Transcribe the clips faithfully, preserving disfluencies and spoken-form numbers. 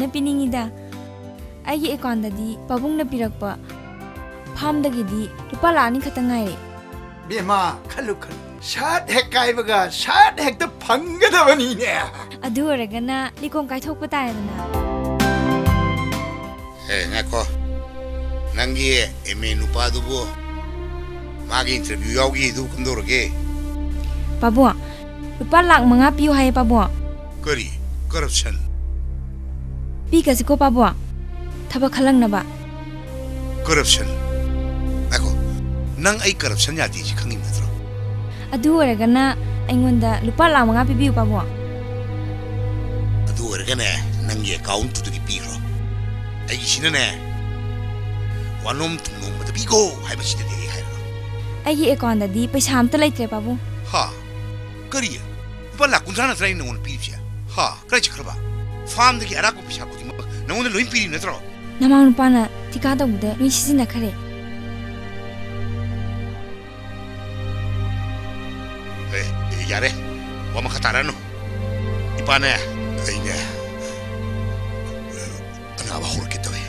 ꯅ ꯄꯤꯅꯤꯡꯉꯤꯗ꯫ ꯑꯩꯒꯤ ꯑꯦꯀꯥꯎꯟꯗꯗꯤ ꯄꯥꯕꯨꯡꯅ ꯄꯤꯔꯛꯄ ꯐꯥꯝꯗꯒꯤꯗꯤ ꯂꯨꯄꯥ ꯂꯥꯛ ꯑꯅꯤ ꯈꯛꯇ ꯉꯥꯏꯔꯦ꯫ ꯕꯦꯝꯃ, ꯈꯜꯂꯨ ꯈꯜꯂꯨ, ꯁꯠ ꯍꯦꯛ ꯀꯥꯏꯕꯒ ꯁꯠ ꯍꯦꯛꯇ ꯐꯪꯒꯗꯕꯅꯤꯅꯦ꯫ ꯑꯗꯨ ꯑꯣꯏꯔꯒꯅ ꯂꯤꯀꯣꯟ ꯀꯥꯏꯊꯣꯛꯄ ꯇꯥꯔꯦꯗꯅ꯫ ꯑꯦ, ꯉꯥꯏꯈꯣ, ꯅꯪꯒꯤ ꯑꯦꯝ ꯑꯦ ꯅꯨꯄꯥꯗꯨꯕꯨ ꯃꯥꯒꯤ ꯏꯟꯇꯔꯚꯤꯌꯨ ꯌꯥꯎꯈꯤ, ꯑꯗꯨ ꯀꯝꯗꯧꯔꯒꯦ? ꯄꯥꯕꯨꯡ, ꯂꯨꯄꯥ ꯂꯥꯛ ꯃꯉꯥ ꯄꯤꯌꯨ ꯍꯥꯏꯌꯦ ꯄꯥꯕꯨꯡ꯫ ꯀꯔꯤ? ꯀꯔꯞꯁꯟ? ꯄꯤꯈ꯭ꯔꯁꯤꯀꯣ ꯄꯥꯕꯨꯡ, ꯊꯕꯛ ꯈꯜꯂꯪꯅꯕ꯫ ꯀꯔꯞꯁꯟ? ꯉꯥꯏꯈꯣ, ꯅꯪ ꯑꯩ ꯀꯔꯞꯁꯟ ꯌꯥꯗꯦ ꯁꯤ ꯈꯪꯉꯤꯕ ꯅꯠꯇ꯭ꯔꯣ? ꯑꯗꯨ ꯑꯣꯏꯔꯒꯅ ꯑꯩꯉꯣꯟꯗ ꯂꯨꯄꯥ ꯂꯥꯛ ꯃꯉꯥ ꯄꯤꯕꯤꯌꯨ ꯄꯥꯕꯨꯡ꯫ ꯑꯗꯨ ꯑꯣꯏꯔꯒꯅꯦ, ꯅꯪꯒꯤ ꯑꯦꯀꯥꯎꯟꯇꯨꯗꯒꯤ ꯄꯤꯈ꯭ꯔꯣ꯫ ꯑꯩꯒꯤꯁꯤꯅꯅꯦ, ꯋꯥꯅꯣꯝ ꯊꯨꯡꯅꯣꯝꯕꯗ ꯄꯤꯈꯣ ꯍꯥꯏꯕꯁꯤꯗꯗꯤ ꯑꯩ ꯍꯥꯏꯔꯔꯣꯏ꯫ ꯑꯩꯒꯤ ꯑꯦꯀꯥꯎꯟꯗꯗꯤ ꯄꯩꯁꯥ ꯑꯝꯇ ꯂꯩꯇ꯭ꯔꯦ ꯄꯥꯕꯨꯡ꯫ ꯍꯥ? ꯀꯔꯤ? ꯂꯨꯄꯥ ꯂꯥꯛ ꯀꯨꯟꯊ꯭ꯔꯥ ꯅꯠꯇ꯭ꯔꯥ ꯑꯩꯅ ꯅꯉꯣꯟꯗ ꯄꯤꯔꯤꯕꯁꯦ? ꯍꯥ? ꯀꯗꯥꯏ ꯆꯠꯈ꯭ꯔꯕ? ꯐꯥꯝꯗꯒꯤ ꯑꯔꯥꯛꯄ ꯄꯩꯁꯥ ꯈꯨꯗꯤꯡꯃꯛ ꯅꯉꯣꯟꯗ ꯂꯣꯏ ꯄꯤꯔꯤꯕ ꯅꯠꯇ꯭ꯔꯣ? ꯅꯃꯥ ꯅꯨꯄꯥꯅ ꯊꯤꯀꯥ ꯇꯧꯕꯗ ꯂꯣꯏ ꯁꯤꯖꯤꯟꯅꯈ꯭ꯔꯦ꯫ ꯑꯦ, ꯌꯥꯔꯦ, ꯋꯥ ꯃꯈꯥ ꯇꯥꯔꯛꯑꯅꯨ꯫ ꯏꯄꯥꯅꯦ, ꯑꯩꯅꯦ, ꯑꯅꯥꯕ ꯍꯧꯔꯛꯀꯦ ꯇꯧꯏ꯫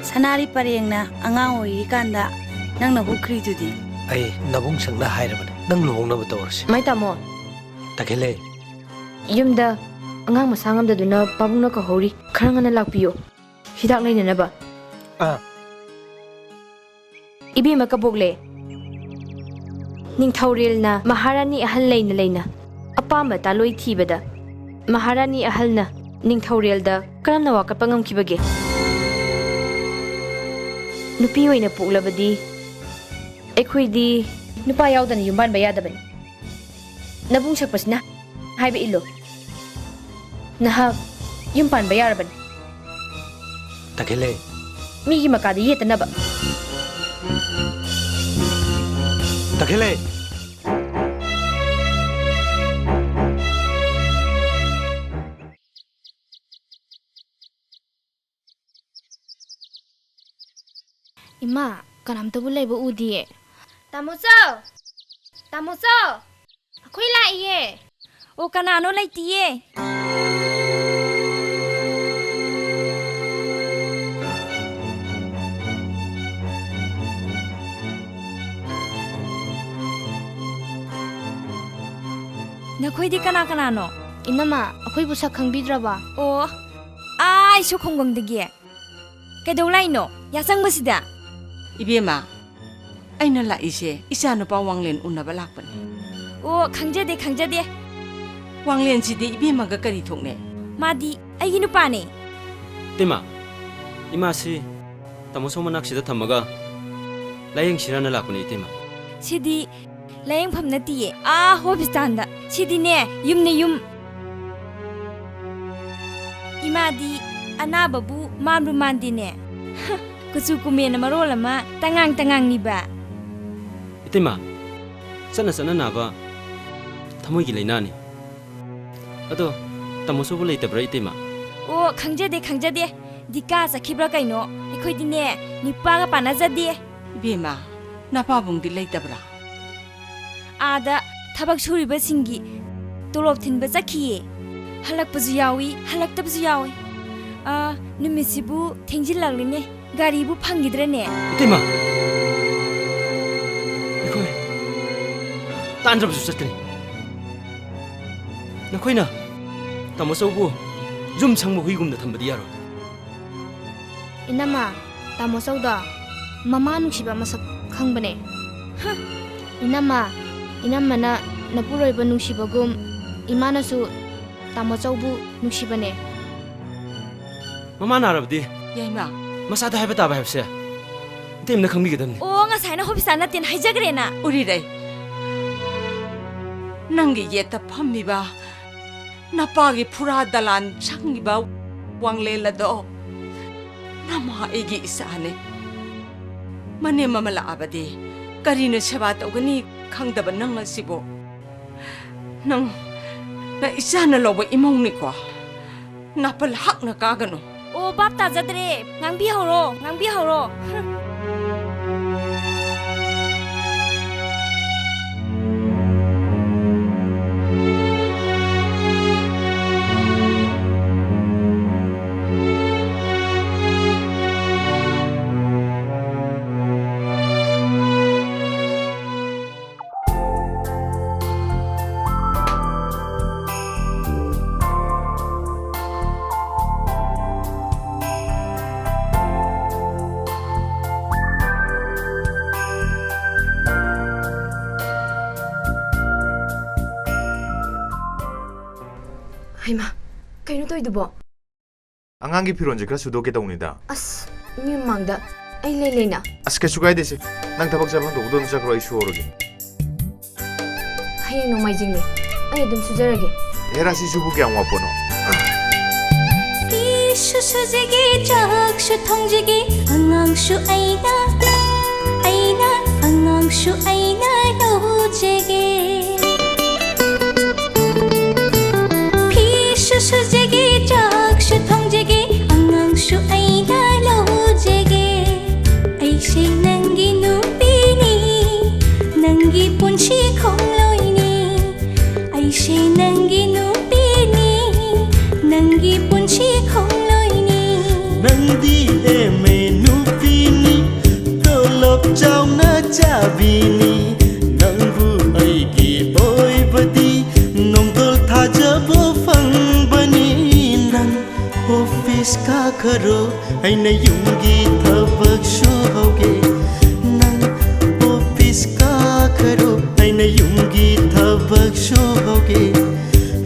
ꯁꯅꯥꯔꯤ ꯄꯔꯦꯡꯅ ꯑꯉꯥꯡ ꯑꯣꯏꯔꯤꯀꯥꯟꯗ ꯅꯪꯅ ꯍꯨꯈ꯭ꯔꯤꯗꯨꯗꯤ? ꯑꯩ ꯅꯕꯨꯡ ꯁꯪꯅ ꯍꯥꯏꯔꯕꯅꯦ, ꯅꯪ ꯂꯨꯍꯣꯡꯅꯕ ꯇꯧꯔꯁꯤ꯫ ꯃꯥꯏ ꯇꯥꯃꯣ꯫ ꯇꯈꯦꯜꯂꯦ꯫ ꯌꯨꯝꯗ ꯑꯉꯥꯡ ꯃꯁꯥ ꯉꯝꯗꯗꯨꯅ ꯄꯥꯕꯨꯡꯅ ꯀꯧꯍꯧꯔꯤ, ꯈꯔ ꯉꯟꯅ ꯂꯥꯛꯄꯤꯌꯨ꯫ ꯍꯤꯗꯥꯛ ꯂꯩꯅꯅꯕ꯫ ꯑꯥ꯫ ꯏꯕꯦꯝꯃ ꯀꯕꯣꯛꯂꯦ, ꯅꯤꯡꯊꯧꯔꯦꯜꯅ ꯃꯍꯥꯔꯥꯅꯤ ꯑꯍꯜ ꯂꯩꯅ ꯂꯩꯅ ꯑꯄꯥꯝꯕ ꯇꯥꯂꯣꯏ ꯊꯤꯕꯗ ꯃꯍꯥꯔꯥꯅꯤ ꯑꯍꯜꯅ ꯅꯤꯡꯊꯧꯔꯦꯜꯗ ꯀꯔꯝꯅ ꯋꯥꯀꯠꯄ ꯉꯝꯈꯤꯕꯒꯦ? ꯅꯨꯄꯤ ꯑꯣꯏꯅ ꯄꯣꯛꯂꯕꯗꯤ ꯑꯩꯈꯣꯏꯗꯤ ꯅꯨꯄꯥ ꯌꯥꯎꯗꯅ ꯌꯨꯝꯕꯥꯟꯕ ꯌꯥꯗꯕꯅꯤ꯫ ꯅꯕꯨꯡ ꯁꯛꯄꯁꯤꯅ ꯍꯥꯏꯕ ꯏꯜꯂꯨ꯫ ꯅꯍꯥꯛ ꯌꯨꯝ ꯄꯥꯟꯕ ꯌꯥꯔꯕꯅꯤ꯫ ꯇꯈꯦꯜꯂꯦ꯫ ꯃꯤꯒꯤ ꯃꯀꯥꯗ ꯌꯦꯠꯇꯅꯕ꯫ ꯇꯈꯦꯜꯂꯦ꯫ ꯏꯃꯥ, ꯀꯅꯥꯝꯇꯕꯨ ꯂꯩꯕ ꯎꯗꯤꯌꯦ꯫ ꯇꯥꯃꯣ ꯆꯥꯎ! ꯇꯥꯃꯣꯆꯧ, ꯑꯩꯈꯣꯏ ꯂꯥꯛꯏꯌꯦ꯫ ꯑꯣ, ꯀꯅꯥꯅꯣ ꯂꯩꯇꯤꯌꯦ꯫ ꯅꯈꯣꯏꯗꯤ ꯀꯅꯥ ꯀꯅꯥꯅꯣ? ꯏꯅꯝꯃ, ꯑꯩꯈꯣꯏꯕꯨ ꯁꯛ ꯈꯪꯕꯤꯗ꯭ꯔꯕ? ꯑꯣ, ꯑꯥ, ꯑꯩꯁꯨ ꯈꯨꯡꯒꯪꯗꯒꯤ꯫ ꯀꯩꯗꯧ ꯂꯥꯛꯏꯅꯣ ꯌꯥꯆꯪꯕꯁꯤꯗ? ꯏꯕꯦꯝꯃ, ꯑꯩꯅ ꯂꯥꯛꯏꯁꯦ ꯏꯆꯥꯅꯨꯄꯥ ꯋꯥꯡꯂꯦꯟ ꯎꯅꯕ ꯂꯥꯛꯄꯅꯤ꯫ ꯑꯣ, ꯈꯪꯖꯗꯦ, ꯈꯪꯖꯗꯦ꯫ ꯋꯥꯡꯂꯦꯟꯁꯤꯗꯤ ꯏꯕꯦꯝꯃꯒ ꯀꯔꯤ ꯊꯣꯛꯅꯩ? ꯃꯥꯗꯤ ꯑꯩꯒꯤ ꯅꯨꯄꯥꯅꯦ꯫ ꯏꯇꯩꯃ, ꯏꯃꯥꯁꯤ ꯇꯥꯃꯣ ꯁꯣꯝ ꯃꯅꯥꯛꯁꯤꯗ ꯊꯝꯃꯒ ꯂꯥꯌꯦꯡꯁꯤꯔꯅ ꯂꯥꯛꯄꯅꯦ, ꯏꯇꯩꯃ꯫ ꯁꯤꯗꯤ ꯂꯥꯌꯦꯡꯐꯝ ꯅꯠꯇꯤꯌꯦ, ꯑꯥ ꯍꯣꯁꯄꯤꯇꯥꯜꯗ꯫ ꯁꯤꯗꯤꯅꯦ, ꯌꯨꯝꯅꯦ, ꯌꯨꯝ꯫ ꯏꯃꯥꯗꯤ ꯑꯅꯥꯕꯕꯨ ꯃꯥꯟꯕꯨ ꯃꯥꯟꯗꯦꯅꯦ꯫ ꯀꯨꯆꯨ ꯀꯨꯃꯦꯟꯅ ꯃꯔꯣꯜ ꯑꯃ ꯇꯉꯥꯡ ꯇꯉꯥꯡꯅꯤꯕ꯫ ꯏꯇꯩꯃ, ꯆꯠꯅ ꯆꯠꯅ ꯅꯥꯕ ꯊꯃꯣꯏꯒꯤ ꯂꯥꯏꯅꯥꯅꯤ꯫ ꯑꯗꯣ ꯇꯥꯃꯣꯁꯨꯕꯨ ꯂꯩꯇꯕ꯭ꯔꯥ, ꯏꯇꯩꯃ? ꯑꯣ, ꯈꯪꯖꯗꯦ, ꯈꯪꯖꯗꯦ꯫ ꯗꯤꯀꯥ ꯆꯠꯈꯤꯕ꯭ꯔꯥ ꯀꯩꯅꯣ? ꯑꯩꯈꯣꯏꯗꯤꯅꯦ, ꯅꯤꯄꯥꯒ ꯄꯥꯟꯅꯖꯗꯦ꯫ ꯏꯕꯦꯝꯃ, ꯅꯄꯥꯕꯨꯡꯗꯤ ꯂꯩꯇꯕ꯭ꯔꯥ? ꯑꯥꯗ ꯊꯕꯛ ꯁꯨꯔꯤꯕꯁꯤꯡꯒꯤ ꯇꯣꯂꯣꯞ ꯊꯤꯟꯕ ꯆꯠꯈꯤꯌꯦ꯫ ꯍꯜꯂꯛꯄꯁꯨ ꯌꯥꯎꯏ, ꯍꯜꯂꯛꯇꯕꯁꯨ ꯌꯥꯎꯏ꯫ ꯑꯥ, ꯅꯨꯃꯤꯠꯁꯤꯕꯨ ꯊꯦꯡꯖꯤꯜꯂꯛꯂꯤꯅꯦ꯫ ꯒꯥꯔꯤꯕꯨ ꯐꯪꯈꯤꯗ꯭ꯔꯦꯅꯦ꯫ ꯏꯇꯩꯃ! ꯑꯩꯈꯣꯏ ꯇꯥꯟꯗ꯭ꯔꯕꯁꯨ ꯆꯠꯀꯅꯤ꯫ ꯅꯈꯣꯏꯅ ꯇꯥꯃꯣꯆꯧꯕꯨ ꯌꯨꯝ ꯁꯪꯕ ꯍꯨꯏꯒꯨꯝꯅ ꯊꯝꯕꯗꯤ ꯌꯥꯔꯣꯏ꯫ ꯏꯅꯝꯃ, ꯇꯥꯃꯣꯆꯧꯗꯣ ꯃꯃꯥ ꯅꯨꯡꯁꯤꯕ ꯃꯁꯛ ꯈꯪꯕꯅꯦ꯫ ꯍ! ꯏꯅꯝꯃ, ꯏꯅꯝꯃꯅ ꯅꯄꯨꯔꯣꯏꯕ ꯅꯨꯡꯁꯤꯕꯒꯨꯝ ꯏꯃꯥꯅꯁꯨ ꯇꯥꯃꯣꯆꯧꯕꯨ ꯅꯨꯡꯁꯤꯕꯅꯦ꯫ ꯃꯃꯥ ꯅꯥꯔꯕꯗꯤ ꯌꯥꯏꯃ꯫ ꯃꯆꯥꯗ ꯍꯥꯏꯕ ꯇꯥꯕ ꯍꯥꯏꯕꯁꯦ ꯏꯇꯩꯃꯅ ꯈꯪꯕꯤꯒꯗꯕꯅꯤ꯫ ꯑꯣ, ꯉꯁꯥꯏꯅ ꯍꯣꯁꯄꯤꯇꯥꯜ ꯅꯠꯇꯦꯅ ꯍꯥꯏꯖꯈ꯭ꯔꯦꯅ꯫ ꯎꯔꯤꯔꯩ, ꯅꯪꯒꯤ ꯌꯦꯠꯇ ꯐꯝꯃꯤꯕ ꯅꯄꯥꯒꯤ ꯐꯨꯔꯥ ꯗꯂꯥꯟ ꯁꯪꯉꯤꯕ ꯋꯥꯡꯂꯦꯟ ꯑꯗꯣ ꯅꯃꯥ ꯑꯩꯒꯤ ꯏꯆꯥꯅꯦ꯫ ꯃꯅꯦꯝ ꯑꯃ ꯂꯥꯛꯑꯕꯗꯤ ꯀꯔꯤꯅ ꯁꯦꯕꯥ ꯇꯧꯒꯅꯤ ꯈꯪꯗꯕ ꯅꯪ ꯑꯁꯤꯕꯨ꯫ ꯅꯪ, ꯅꯪ ꯏꯆꯥꯅ ꯂꯧꯕ ꯏꯃꯧꯅꯤꯀꯣ꯫ ꯅꯥꯄꯜ ꯍꯛꯅ ꯀꯥꯒꯅꯨ꯫ ꯑꯣ, ꯚꯥꯞ ꯇꯥꯖꯗ꯭ꯔꯦ꯫ ꯉꯥꯡꯕꯤꯍꯧꯔꯣ, ꯉꯥꯡꯕꯤꯍꯧꯔꯣ꯫ ꯍꯨꯝ꯫ ꯍꯩꯃꯥ, ꯀꯩꯅꯣ ꯇꯧꯔꯤꯗꯨꯕꯣ? ꯑꯉꯥꯡꯒꯤ ꯐꯤꯔꯣꯜꯁꯦ ꯈꯔ ꯁꯨꯗꯣꯛꯀꯦ ꯇꯧꯅꯤꯗ꯫ ꯑꯁ, ꯃꯤ ꯃꯃꯥꯡꯗ ꯑꯩ ꯂꯩ ꯂꯩꯅ꯫ ꯑꯁ, ꯀꯩꯁꯨ ꯀꯥꯏꯗꯦꯁꯦ꯫ ꯅꯪ ꯊꯕꯛ ꯆꯠꯐꯝ ꯊꯣꯛꯄꯗꯣ ꯑꯗꯨꯝ ꯆꯠꯈ꯭ꯔꯣ, ꯑꯩ ꯁꯨꯍꯧꯔꯒꯦ꯫ ꯍꯌꯦꯡ ꯅꯣꯡꯃꯥꯏꯖꯤꯡꯅꯤ, ꯑꯩ ꯑꯗꯨꯝ ꯁꯨꯖꯔꯒꯦ꯫ ꯍꯦꯔꯥ, ꯁꯤꯁꯨꯕꯨ ꯀꯌꯥꯝ ꯋꯥꯄꯣꯠꯅꯣ? ꯐꯤꯁꯨ ꯁꯨꯖꯒꯦ, ꯆꯥꯛꯁꯨ ꯊꯣꯡꯖꯒꯦ, ꯑꯉꯥꯡꯁꯨ ꯑꯩꯅ, ꯑꯩꯅ, ꯑꯉꯥꯡꯁꯨ ꯑꯩꯅ ꯂꯧꯖꯒꯦ꯫ ꯐꯤꯁꯨ ꯁꯨꯖꯒꯦ, ꯆꯥꯛꯁꯨ ꯊꯣꯡꯖꯒꯦ, ꯑꯉꯥꯡꯁꯨ ꯑꯩꯅ ꯂꯧꯖꯒꯦ꯫ ꯑꯩꯁꯦ ꯅꯪꯒꯤ ꯅꯨꯄꯤꯅꯤ, ꯅꯪꯒꯤ ꯄꯨꯟꯁꯤ ꯈꯣꯡꯂꯣꯏꯅꯤ꯫ ꯑꯩꯁꯦ ꯅꯪꯒꯤ ꯅꯨꯄꯤꯅꯤ, ꯅꯪꯒꯤ ꯄꯨꯟꯁꯤ ꯈꯣꯡꯂꯣꯏꯅꯤ꯫ ꯅꯪꯗꯤ ꯑꯦꯝ ꯑꯦ ꯅꯨꯄꯤꯅꯤ, ꯇꯣꯂꯣꯞ ꯆꯥꯎꯅ ꯆꯥꯕꯤꯅꯤ꯫ ꯅꯪꯕꯨ ꯑꯩꯒꯤ ꯑꯣꯏꯕꯗꯤ ꯅꯣꯡꯗꯣꯜ ꯊꯥꯖꯕ ꯐꯪꯕꯅꯤ꯫ ꯅꯪ ꯑꯣꯐꯤꯁ ꯀꯥꯈꯔꯣ, ꯑꯩꯅ ꯌꯨꯝꯒꯤ ꯊꯕꯛ ꯁꯨꯍꯧꯒꯦ꯫ ꯅꯪ ꯑꯣꯐꯤꯁ ꯀꯥꯈꯔꯣ, ꯑꯩꯅ ꯌꯨꯝꯒꯤ ꯊꯕꯛ ꯁꯨꯍꯧꯒꯦ꯫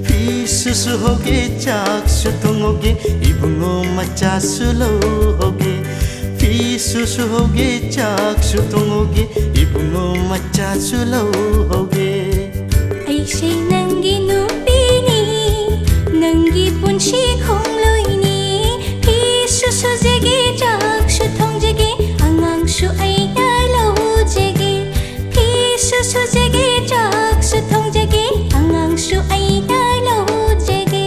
ꯐꯤꯁꯨ ꯁꯨꯍꯧꯒꯦ, ꯆꯥꯛꯁꯨ ꯊꯣꯡꯍꯧꯒꯦ, ꯏꯕꯨꯡꯉꯣ ꯃꯆꯥꯁꯨ ꯂꯧꯍꯧꯒꯦ꯫ ꯐꯤꯁꯨ ꯁꯨꯍꯧꯒꯦ, ꯆꯥꯛꯁꯨ ꯊꯣꯡꯍꯧꯒꯦ, ꯏꯕꯨꯡꯉꯣ ꯃꯆꯥꯁꯨ ꯂꯧꯍꯧꯒꯦ꯫ ꯑꯩꯁꯦ ꯅꯪꯒꯤ ꯅꯨꯄꯤꯅꯤ, ꯅꯪꯒꯤ ꯄꯨꯟꯁꯤ ꯈꯣꯡꯂꯣꯏꯅꯤ꯫ ꯐꯤꯁꯨ ꯁꯨꯖꯒꯦ, ꯆꯥꯛꯁꯨ ꯊꯣꯡꯖꯒꯦ, ꯑꯉꯥꯡꯁꯨ ꯑꯩꯅ ꯂꯧꯖꯒꯦ꯫ ꯐꯤꯁꯨ ꯁꯨꯖꯒꯦ, ꯆꯥꯛꯁꯨ ꯊꯣꯡꯖꯒꯦ, ꯑꯉꯥꯡꯁꯨ ꯑꯩꯅ ꯂꯧꯖꯒꯦ꯫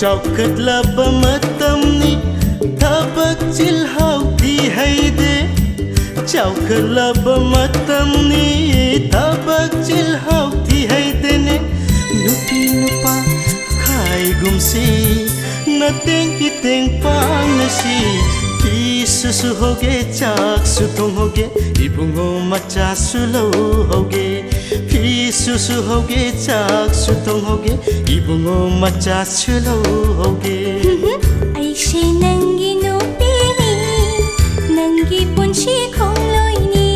ꯆꯥꯎꯈꯠꯂꯕ ꯃꯇꯝꯅꯤ, ꯊꯕꯛ ꯆꯤꯜꯍꯥꯎ ꯊꯤꯍꯩꯗꯦ꯫ ꯆꯥꯎꯈꯠꯂꯕ ꯃꯇꯝꯅꯤ, ꯊꯕꯛ ꯆꯤꯜꯍꯥꯎ ꯊꯤꯍꯩꯗꯦꯅꯦ꯫ ꯅꯨꯄꯤ ꯅꯨꯄꯥ ꯈꯥꯏꯒꯨꯝꯁꯤ, ꯅꯇꯦꯡ ꯏꯇꯦꯡ ꯄꯥꯡꯅꯁꯤ꯫ ꯐꯤꯁꯨ ꯁꯨꯍꯧꯒꯦ, ꯆꯥꯛꯁꯨ ꯊꯣꯡꯍꯧꯒꯦ, ꯏꯕꯨꯡꯉꯣ ꯃꯆꯥꯁꯨ ꯂꯧꯍꯧꯒꯦ꯫ ꯐꯤꯁꯨ ꯁꯨꯍꯧꯒꯦ, ꯆꯥꯛꯁꯨ ꯊꯣꯡꯍꯧꯒꯦ, ꯏꯕꯨꯡꯉꯣ ꯃꯆꯥꯁꯨ ꯂꯧꯍꯧꯒꯦ꯫ ꯑꯩꯁꯦ ꯅꯪꯒꯤ ꯅꯨꯄꯤꯅꯤ, ꯅꯪꯒꯤ ꯄꯨꯟꯁꯤ ꯈꯣꯡꯂꯣꯏꯅꯤ꯫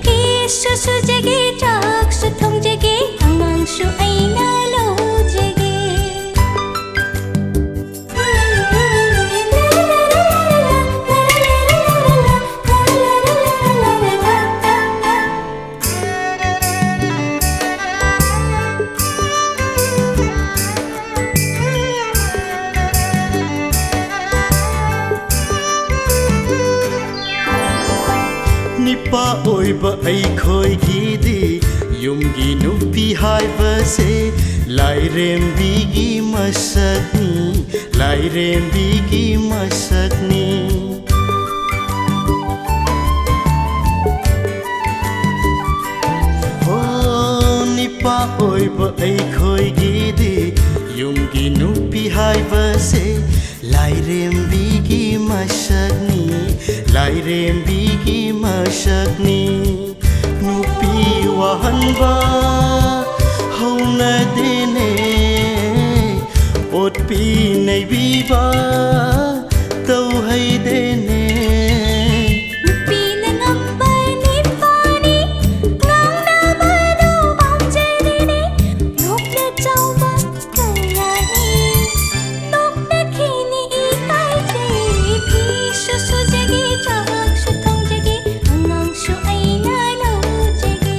ꯐꯤꯁꯨ ꯁꯨꯖꯒꯦ, ꯆꯥꯛꯁꯨ ꯊꯣꯡꯖꯒꯦ, ꯑꯉꯥꯡꯁꯨ ꯑꯩꯅ ꯂꯧꯖꯒꯦ꯫ ꯅꯤꯄꯥ ꯑꯣꯏꯕ ꯑꯩꯈꯣꯏꯒꯤꯗꯤ ꯌꯨꯝꯒꯤ ꯅꯨꯄꯤ ꯍꯥꯏꯕꯁꯦ ꯂꯥꯏꯔꯦꯝꯕꯤꯒꯤ ꯃꯁꯛꯅꯤ, ꯂꯥꯏꯔꯦꯝꯕꯤꯒꯤ ꯃꯁꯛꯅꯤ꯫ ꯑꯣ, ꯅꯤꯄꯥ ꯑꯣꯏꯕ ꯑꯩꯈꯣꯏꯒꯤꯗꯤ ꯌꯨꯝꯒꯤ ꯅꯨꯄꯤ ꯍꯥꯏꯕꯁꯦ ꯂꯥꯏꯔꯦꯝꯕꯤꯒꯤ ꯃꯁꯛꯅꯤ, ꯂꯥꯏꯔꯦꯝꯕꯤꯒꯤ ꯃꯁꯛꯅꯤ꯫ ꯅꯨꯄꯤ ꯋꯥꯍꯟꯕ ꯍꯧꯅꯗꯦꯅꯦ, ꯑꯣꯠꯄꯤ ꯅꯩꯕꯤꯕ ꯇꯧꯍꯩꯗꯦꯅꯦ꯫ ꯅꯨꯄꯤꯅ ꯉꯝꯕ ꯅꯤꯄꯥꯅꯤ, ꯉꯥꯡꯅꯕꯗꯨ ꯄꯥꯝꯖꯗꯦꯅꯦ꯫ ꯅꯣꯛꯅ ꯆꯥꯎꯕ ꯀꯌꯥꯅꯤ, ꯅꯣꯛꯅꯈꯤꯅꯤ ꯏꯀꯥꯏꯖꯩ꯫ ꯐꯤꯁꯨ ꯁꯨꯖꯒꯦ, ꯆꯥꯛꯁꯨ ꯊꯣꯡꯖꯒꯦ, ꯑꯉꯥꯡꯁꯨ ꯑꯩꯅ ꯂꯧꯖꯒꯦ꯫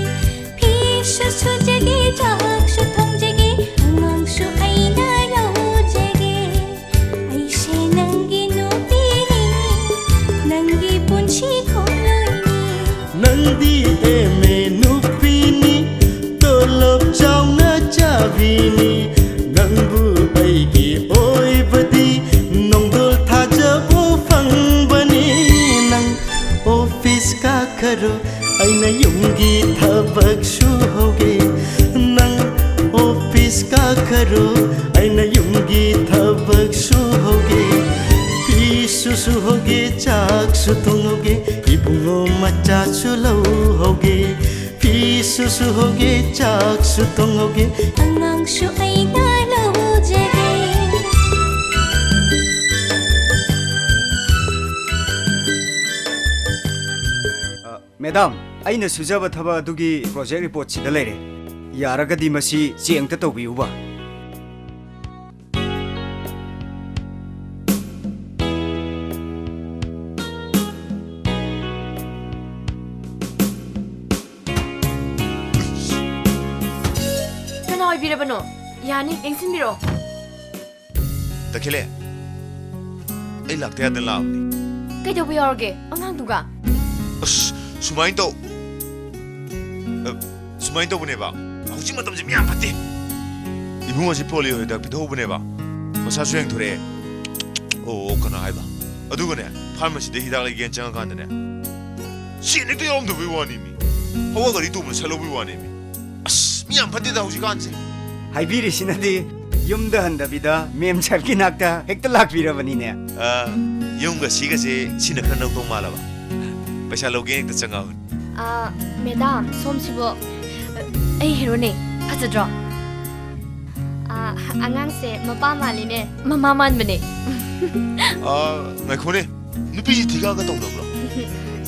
ꯐꯤꯁꯨ ꯁꯨꯖꯒꯦ, ꯆꯥꯛꯁꯨ ꯊꯣꯡꯖꯒꯦ, ꯑꯉꯥꯡꯁꯨ ꯑꯩꯅ ꯂꯧꯖꯒꯦ꯫ ꯑꯩꯁꯦ ꯅꯪꯒꯤ ꯅꯨꯄꯤꯅꯤ, ꯑꯩꯅ ꯌꯨꯝꯒꯤ ꯊꯕꯛ ꯁꯨꯍꯧꯒꯦ, ꯅꯪ ꯑꯣꯐꯤꯁ ꯀꯥꯈꯔꯣ꯫ ꯑꯩꯅ ꯌꯨꯝꯒꯤ ꯊꯕꯛ ꯁꯨꯍꯧꯒꯦ, ꯐꯤꯁꯨ ꯁꯨꯍꯧꯒꯦ, ꯆꯥꯛꯁꯨ ꯊꯣꯡꯍꯧꯒꯦ, ꯏꯕꯨꯡꯉꯣ ꯃꯆꯥꯁꯨ ꯂꯧꯍꯧꯒꯦ, ꯐꯤꯁꯨ ꯁꯨꯍꯧꯒꯦ, ꯆꯥꯛꯁꯨ ꯊꯣꯡꯍꯧꯒꯦ, ꯑꯉꯥꯡꯁꯨ ꯑꯩꯅ ꯂꯧꯖꯒꯦ꯫ ꯑ, ꯃꯦꯗꯥꯝ, ꯑꯩꯅ ꯁꯨꯖꯕ ꯊꯕꯛ ꯑꯗꯨꯒꯤ ꯄ꯭ꯔꯣꯖꯦꯛ ꯔꯤꯄꯣꯔꯠ ꯁꯤꯗ ꯂꯩꯔꯦ꯫ ꯌꯥꯔꯒꯗꯤ ꯃꯁꯤ ꯆꯦꯛ ꯑꯝꯇ ꯇꯧꯕꯤꯌꯨꯕ꯫ ꯀꯅꯥ ꯑꯣꯏꯕꯤꯔꯕꯅꯣ? ꯌꯥꯅꯤ, ꯌꯦꯡꯁꯤꯟꯕꯤꯔꯛꯑꯣ꯫ ꯇꯈꯦꯜꯂꯦ, ꯑꯩ ꯂꯥꯛꯇ ꯌꯥꯗꯅ ꯂꯥꯛꯑꯕꯅꯤ꯫ ꯀꯩꯗꯧꯕ ꯌꯥꯎꯔꯒꯦ ꯑꯉꯥꯡꯗꯨꯒ? ꯑꯁ, ꯁꯨꯃꯥꯏꯅ ꯇꯧ-, ꯑ, ꯁꯨꯃꯥꯏꯅ ꯇꯧꯕꯅꯦꯕ, ꯍꯧꯖꯤꯛ ꯃꯇꯝꯁꯦ ꯃꯤ ꯌꯥꯝ ꯐꯠꯇꯦ꯫ ꯏꯕꯨꯡ ꯑꯁꯤ ꯄꯣꯂꯤꯑꯣ ꯍꯤꯗꯥꯛ ꯄꯤꯊꯣꯛꯎꯕꯅꯦꯕ, ꯃꯁꯥꯁꯨ ꯌꯦꯡꯊꯣꯔꯛꯑꯦ꯫ ꯑꯣ, ꯀꯅꯥ ꯍꯥꯏꯕ? ꯑꯗꯨꯒꯅꯦ, ꯐꯥꯔꯃꯥꯁꯤꯗ ꯍꯤꯗꯥꯛ ꯂꯩꯒꯦꯅ ꯆꯪꯉꯀꯥꯟꯗꯅꯦ, ꯁꯦꯟ ꯍꯦꯛꯇ ꯌꯥꯎꯔꯝꯗꯕꯩ ꯋꯥꯅꯤ ꯃꯤ꯫ ꯍꯋꯥ ꯒꯥꯔꯤ ꯇꯣꯡꯕꯗ ꯁꯠꯍꯧꯕꯩ ꯋꯥꯅꯤ ꯃꯤ꯫ ꯑꯁ, ꯃꯤ ꯌꯥꯝ ꯐꯠꯇꯦꯗ ꯍꯧꯖꯤꯛꯀꯥꯟꯁꯦ꯫ ꯍꯥꯏꯕꯤꯔꯤꯁꯤꯅꯗꯤ ꯌꯨꯝꯗ ꯍꯟꯗꯕꯤꯗ ꯃꯦꯝ ꯁꯥꯍꯦꯕꯀꯤ ꯅꯥꯛꯇ ꯍꯦꯛꯇ ꯂꯥꯛꯄꯤꯔꯕꯅꯤꯅꯦ꯫ ꯑ, ꯌꯨꯝꯒ ꯁꯤꯒꯁꯦ ꯁꯤꯅ ꯈꯔ ꯅꯧꯗꯧ ꯃꯥꯜꯂꯕ꯫ ꯄꯩꯁꯥ ꯂꯧꯒꯦ ꯍꯦꯛꯇ ꯆꯪꯉꯛꯑꯕꯅꯤ꯫ ꯑ, ꯃꯦꯗꯥꯝ, ꯁꯣꯝꯁꯤꯕꯨ, ꯑꯩ ꯍꯦꯔꯣꯅꯦ꯫ ꯐꯖꯗ꯭ꯔꯣ? ꯑ, ꯑꯉꯥꯡꯁꯦ ꯃꯄꯥ ꯃꯥꯜꯂꯤꯅꯦ꯫ ꯃꯃꯥ ꯃꯥꯟꯕꯅꯦ꯫ ꯑ, ꯉꯥꯏꯈꯣꯅꯦ꯫ ꯅꯨꯄꯤꯁꯤ ꯊꯤꯒꯥꯒ ꯇꯧꯅꯕ꯭ꯔꯣ?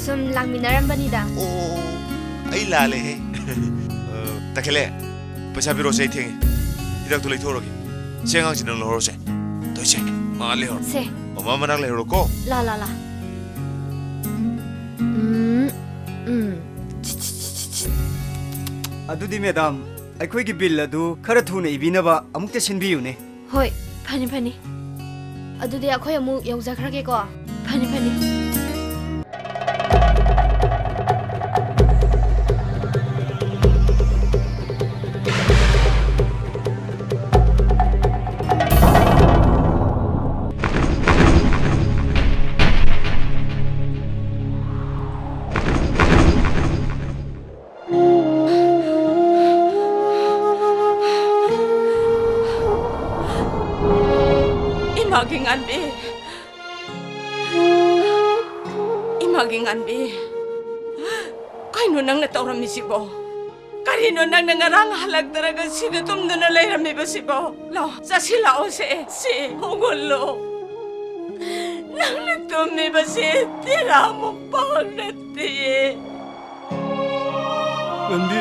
ꯁꯨꯝ ꯂꯥꯡꯃꯤꯟꯅꯔꯝꯕꯅꯤꯗ꯫ ꯑꯣ, ꯑꯩ ꯂꯥꯜꯂꯦꯍꯦ꯫ ꯑ, ꯇꯈꯦꯜꯂꯦ, ꯄꯩꯁꯥ ꯄꯤꯔꯛꯑꯣꯁꯦ, ꯑꯩ ꯊꯦꯡꯉꯦ꯫ ꯍꯤꯗꯥꯛꯇꯣ ꯂꯩꯊꯣꯛꯎꯔꯒꯦ꯫ ꯁꯤ ꯑꯉꯥꯡꯁꯤ ꯅꯪ ꯂꯧꯍꯧꯔꯣꯁꯦ꯫ ꯇꯣꯏꯁꯦ, ꯃꯥ ꯂꯩꯍꯧꯔꯣ꯫ ꯁꯦ꯫ ꯃꯃꯥ ꯃꯅꯥꯛ ꯂꯩꯍꯧꯔꯣꯀꯣ꯫ ꯂꯥ, ꯂꯥ, ꯂꯥ꯫ ꯎꯝ, ꯎꯝ꯫ ꯑꯗꯨꯗꯤ ꯃꯦꯗꯥꯝ, ꯑꯩꯈꯣꯏꯒꯤ ꯕꯤꯜ ꯑꯗꯨ ꯈꯔ ꯊꯨꯅ ꯏꯕꯤꯅꯕ ꯑꯃꯨꯛꯇ ꯁꯤꯟꯕꯤꯌꯨꯅꯦ꯫ ꯍꯣꯏ, ꯐꯅꯤ, ꯐꯅꯤ꯫ ꯑꯗꯨꯗꯤ ꯑꯩꯈꯣꯏ ꯑꯃꯨꯛ ꯌꯧꯖꯈ꯭ꯔꯒꯦꯀꯣ꯫ ꯐꯅꯤ, ꯐꯅꯤ꯫ ꯏꯃꯥꯒꯤ ꯉꯥꯟꯕꯤ, ꯏꯃꯥꯒꯤ ꯉꯥꯟꯕꯤ, ꯀꯩꯅꯣ ꯅꯪꯅ ꯇꯧꯔꯝꯃꯤꯁꯤꯕꯣ? ꯀꯔꯤꯅꯣ ꯅꯪꯅ ꯉꯔꯥꯡ ꯍꯜꯂꯛꯇ꯭ꯔꯒ ꯁꯤꯗ ꯇꯨꯝꯗꯨꯅ ꯂꯩꯔꯝꯃꯤꯕꯁꯤꯕꯣ? ꯂꯥꯛꯑꯣ, ꯆꯥꯁꯤꯜꯂꯛꯑꯣꯁꯦ, ꯁꯤ ꯍꯧꯒꯠꯂꯣ꯫ ꯅꯪꯅ ꯇꯨꯝꯃꯤꯕꯁꯤ ꯇꯦꯔꯥ ꯃꯨꯝꯄꯥꯛ ꯅꯠꯇꯦ꯫ ꯉꯥꯟꯕꯤ,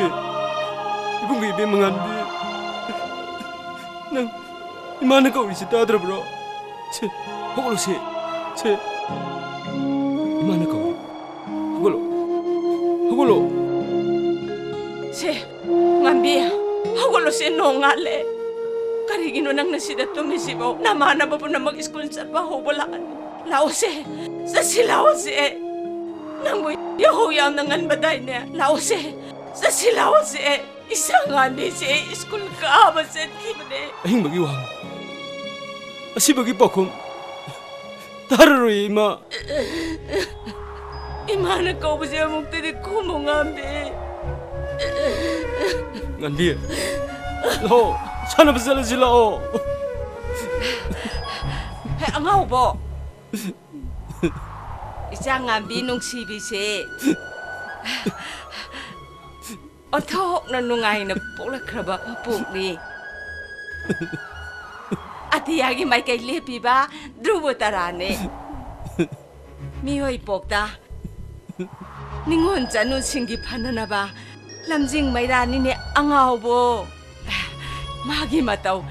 ꯏꯕꯨꯡꯒꯤ ꯏꯕꯦꯝꯃ ꯉꯥꯟꯕꯤ, ꯅꯪ ꯏꯃꯥꯅ ꯀꯧꯔꯤꯁꯤ ꯇꯥꯗ꯭ꯔꯕ꯭ꯔꯣ? ꯁꯦ, ꯍꯧꯒꯠꯂꯣ ꯁꯦ, ꯁꯦ, ꯏꯃꯥꯅ ꯀꯧꯔꯤ꯫ ꯍꯧꯒꯠꯂꯣ, ꯍꯧꯒꯠꯂꯣ꯫ ꯁꯦ, ꯉꯥꯟꯕꯤ, ꯍꯧꯒꯠꯂꯣ ꯁꯦ, ꯅꯣꯡ ꯉꯥꯜꯂꯦ꯫ ꯀꯔꯤꯒꯤꯅꯣ ꯅꯪꯅ ꯁꯤꯗ ꯇꯨꯝꯃꯤꯁꯤꯕꯣ? ꯅꯃꯥꯟꯅꯕ ꯄꯨꯝꯅꯃꯛ ꯁ꯭ꯀꯨꯜ ꯆꯠꯄ ꯍꯧꯕ ꯂꯥꯛꯑꯅꯤ꯫ ꯂꯥꯛꯑꯣ ꯁꯦ, ꯆꯠꯁꯤ ꯂꯥꯛꯑꯣ ꯁꯦ꯫ ꯅꯪꯕꯨ ꯌꯥꯍꯧ ꯌꯥꯝꯅ ꯉꯟꯕꯗꯥꯏꯅꯦ? ꯂꯥꯛꯑꯣ ꯁꯦ, ꯆꯠꯁꯤ ꯂꯥꯛꯑꯣ ꯁꯦ꯫ ꯏꯆꯥ ꯉꯥꯟꯕꯤꯁꯦ ꯁ꯭ꯀꯨꯜ ꯀꯥꯕ ꯆꯠꯈꯤꯕꯅꯦ꯫ ꯑꯍꯤꯡꯕꯒꯤ ꯋꯥꯍꯪ, ꯑꯁꯤꯕꯒꯤ ꯄꯥꯎꯈꯨꯝ ꯇꯥꯔꯔꯣꯏ, ꯏꯃꯥ꯫ ꯏꯃꯥꯅ ꯀꯧꯕꯁꯦ ꯑꯃꯨꯛꯇꯗꯤ ꯈꯨꯝꯃꯨ, ꯉꯥꯟꯕꯤ꯫ ꯉꯥꯟꯕꯤ, ꯂꯥꯛꯑꯣ, ꯁꯥꯟꯅꯕ ꯆꯠꯂꯁꯤ ꯂꯥꯛꯑꯣ꯫ ꯍꯦ, ꯑꯉꯥꯎꯕꯣ꯫ ꯏꯆꯥ ꯉꯥꯟꯕꯤ ꯅꯨꯡꯁꯤꯕꯤꯁꯦ꯫ ꯑꯣꯟꯊꯣꯛꯅ ꯅꯨꯡꯉꯥꯏꯅ ꯄꯣꯛꯂꯛꯈ꯭ꯔꯕ ꯃꯄꯣꯛꯅꯤ꯫ ꯑꯇꯤꯌꯥꯒꯤ ꯃꯥꯏꯀꯩ ꯂꯦꯞꯄꯤꯕ ꯙ꯭ꯔꯨꯕ ꯇꯔꯥꯅꯦ꯫ ꯃꯤꯑꯣꯏ ꯄꯣꯛꯇ ꯅꯤꯉꯣꯜ ꯆꯅꯨꯁꯤꯡꯒꯤ ꯐꯅꯅꯕ ꯂꯝꯖꯤꯡ ꯃꯩꯔꯥꯅꯤꯅꯦ ꯑꯉꯥꯎꯕꯣ꯫ ꯃꯥꯒꯤ ꯃꯇꯧ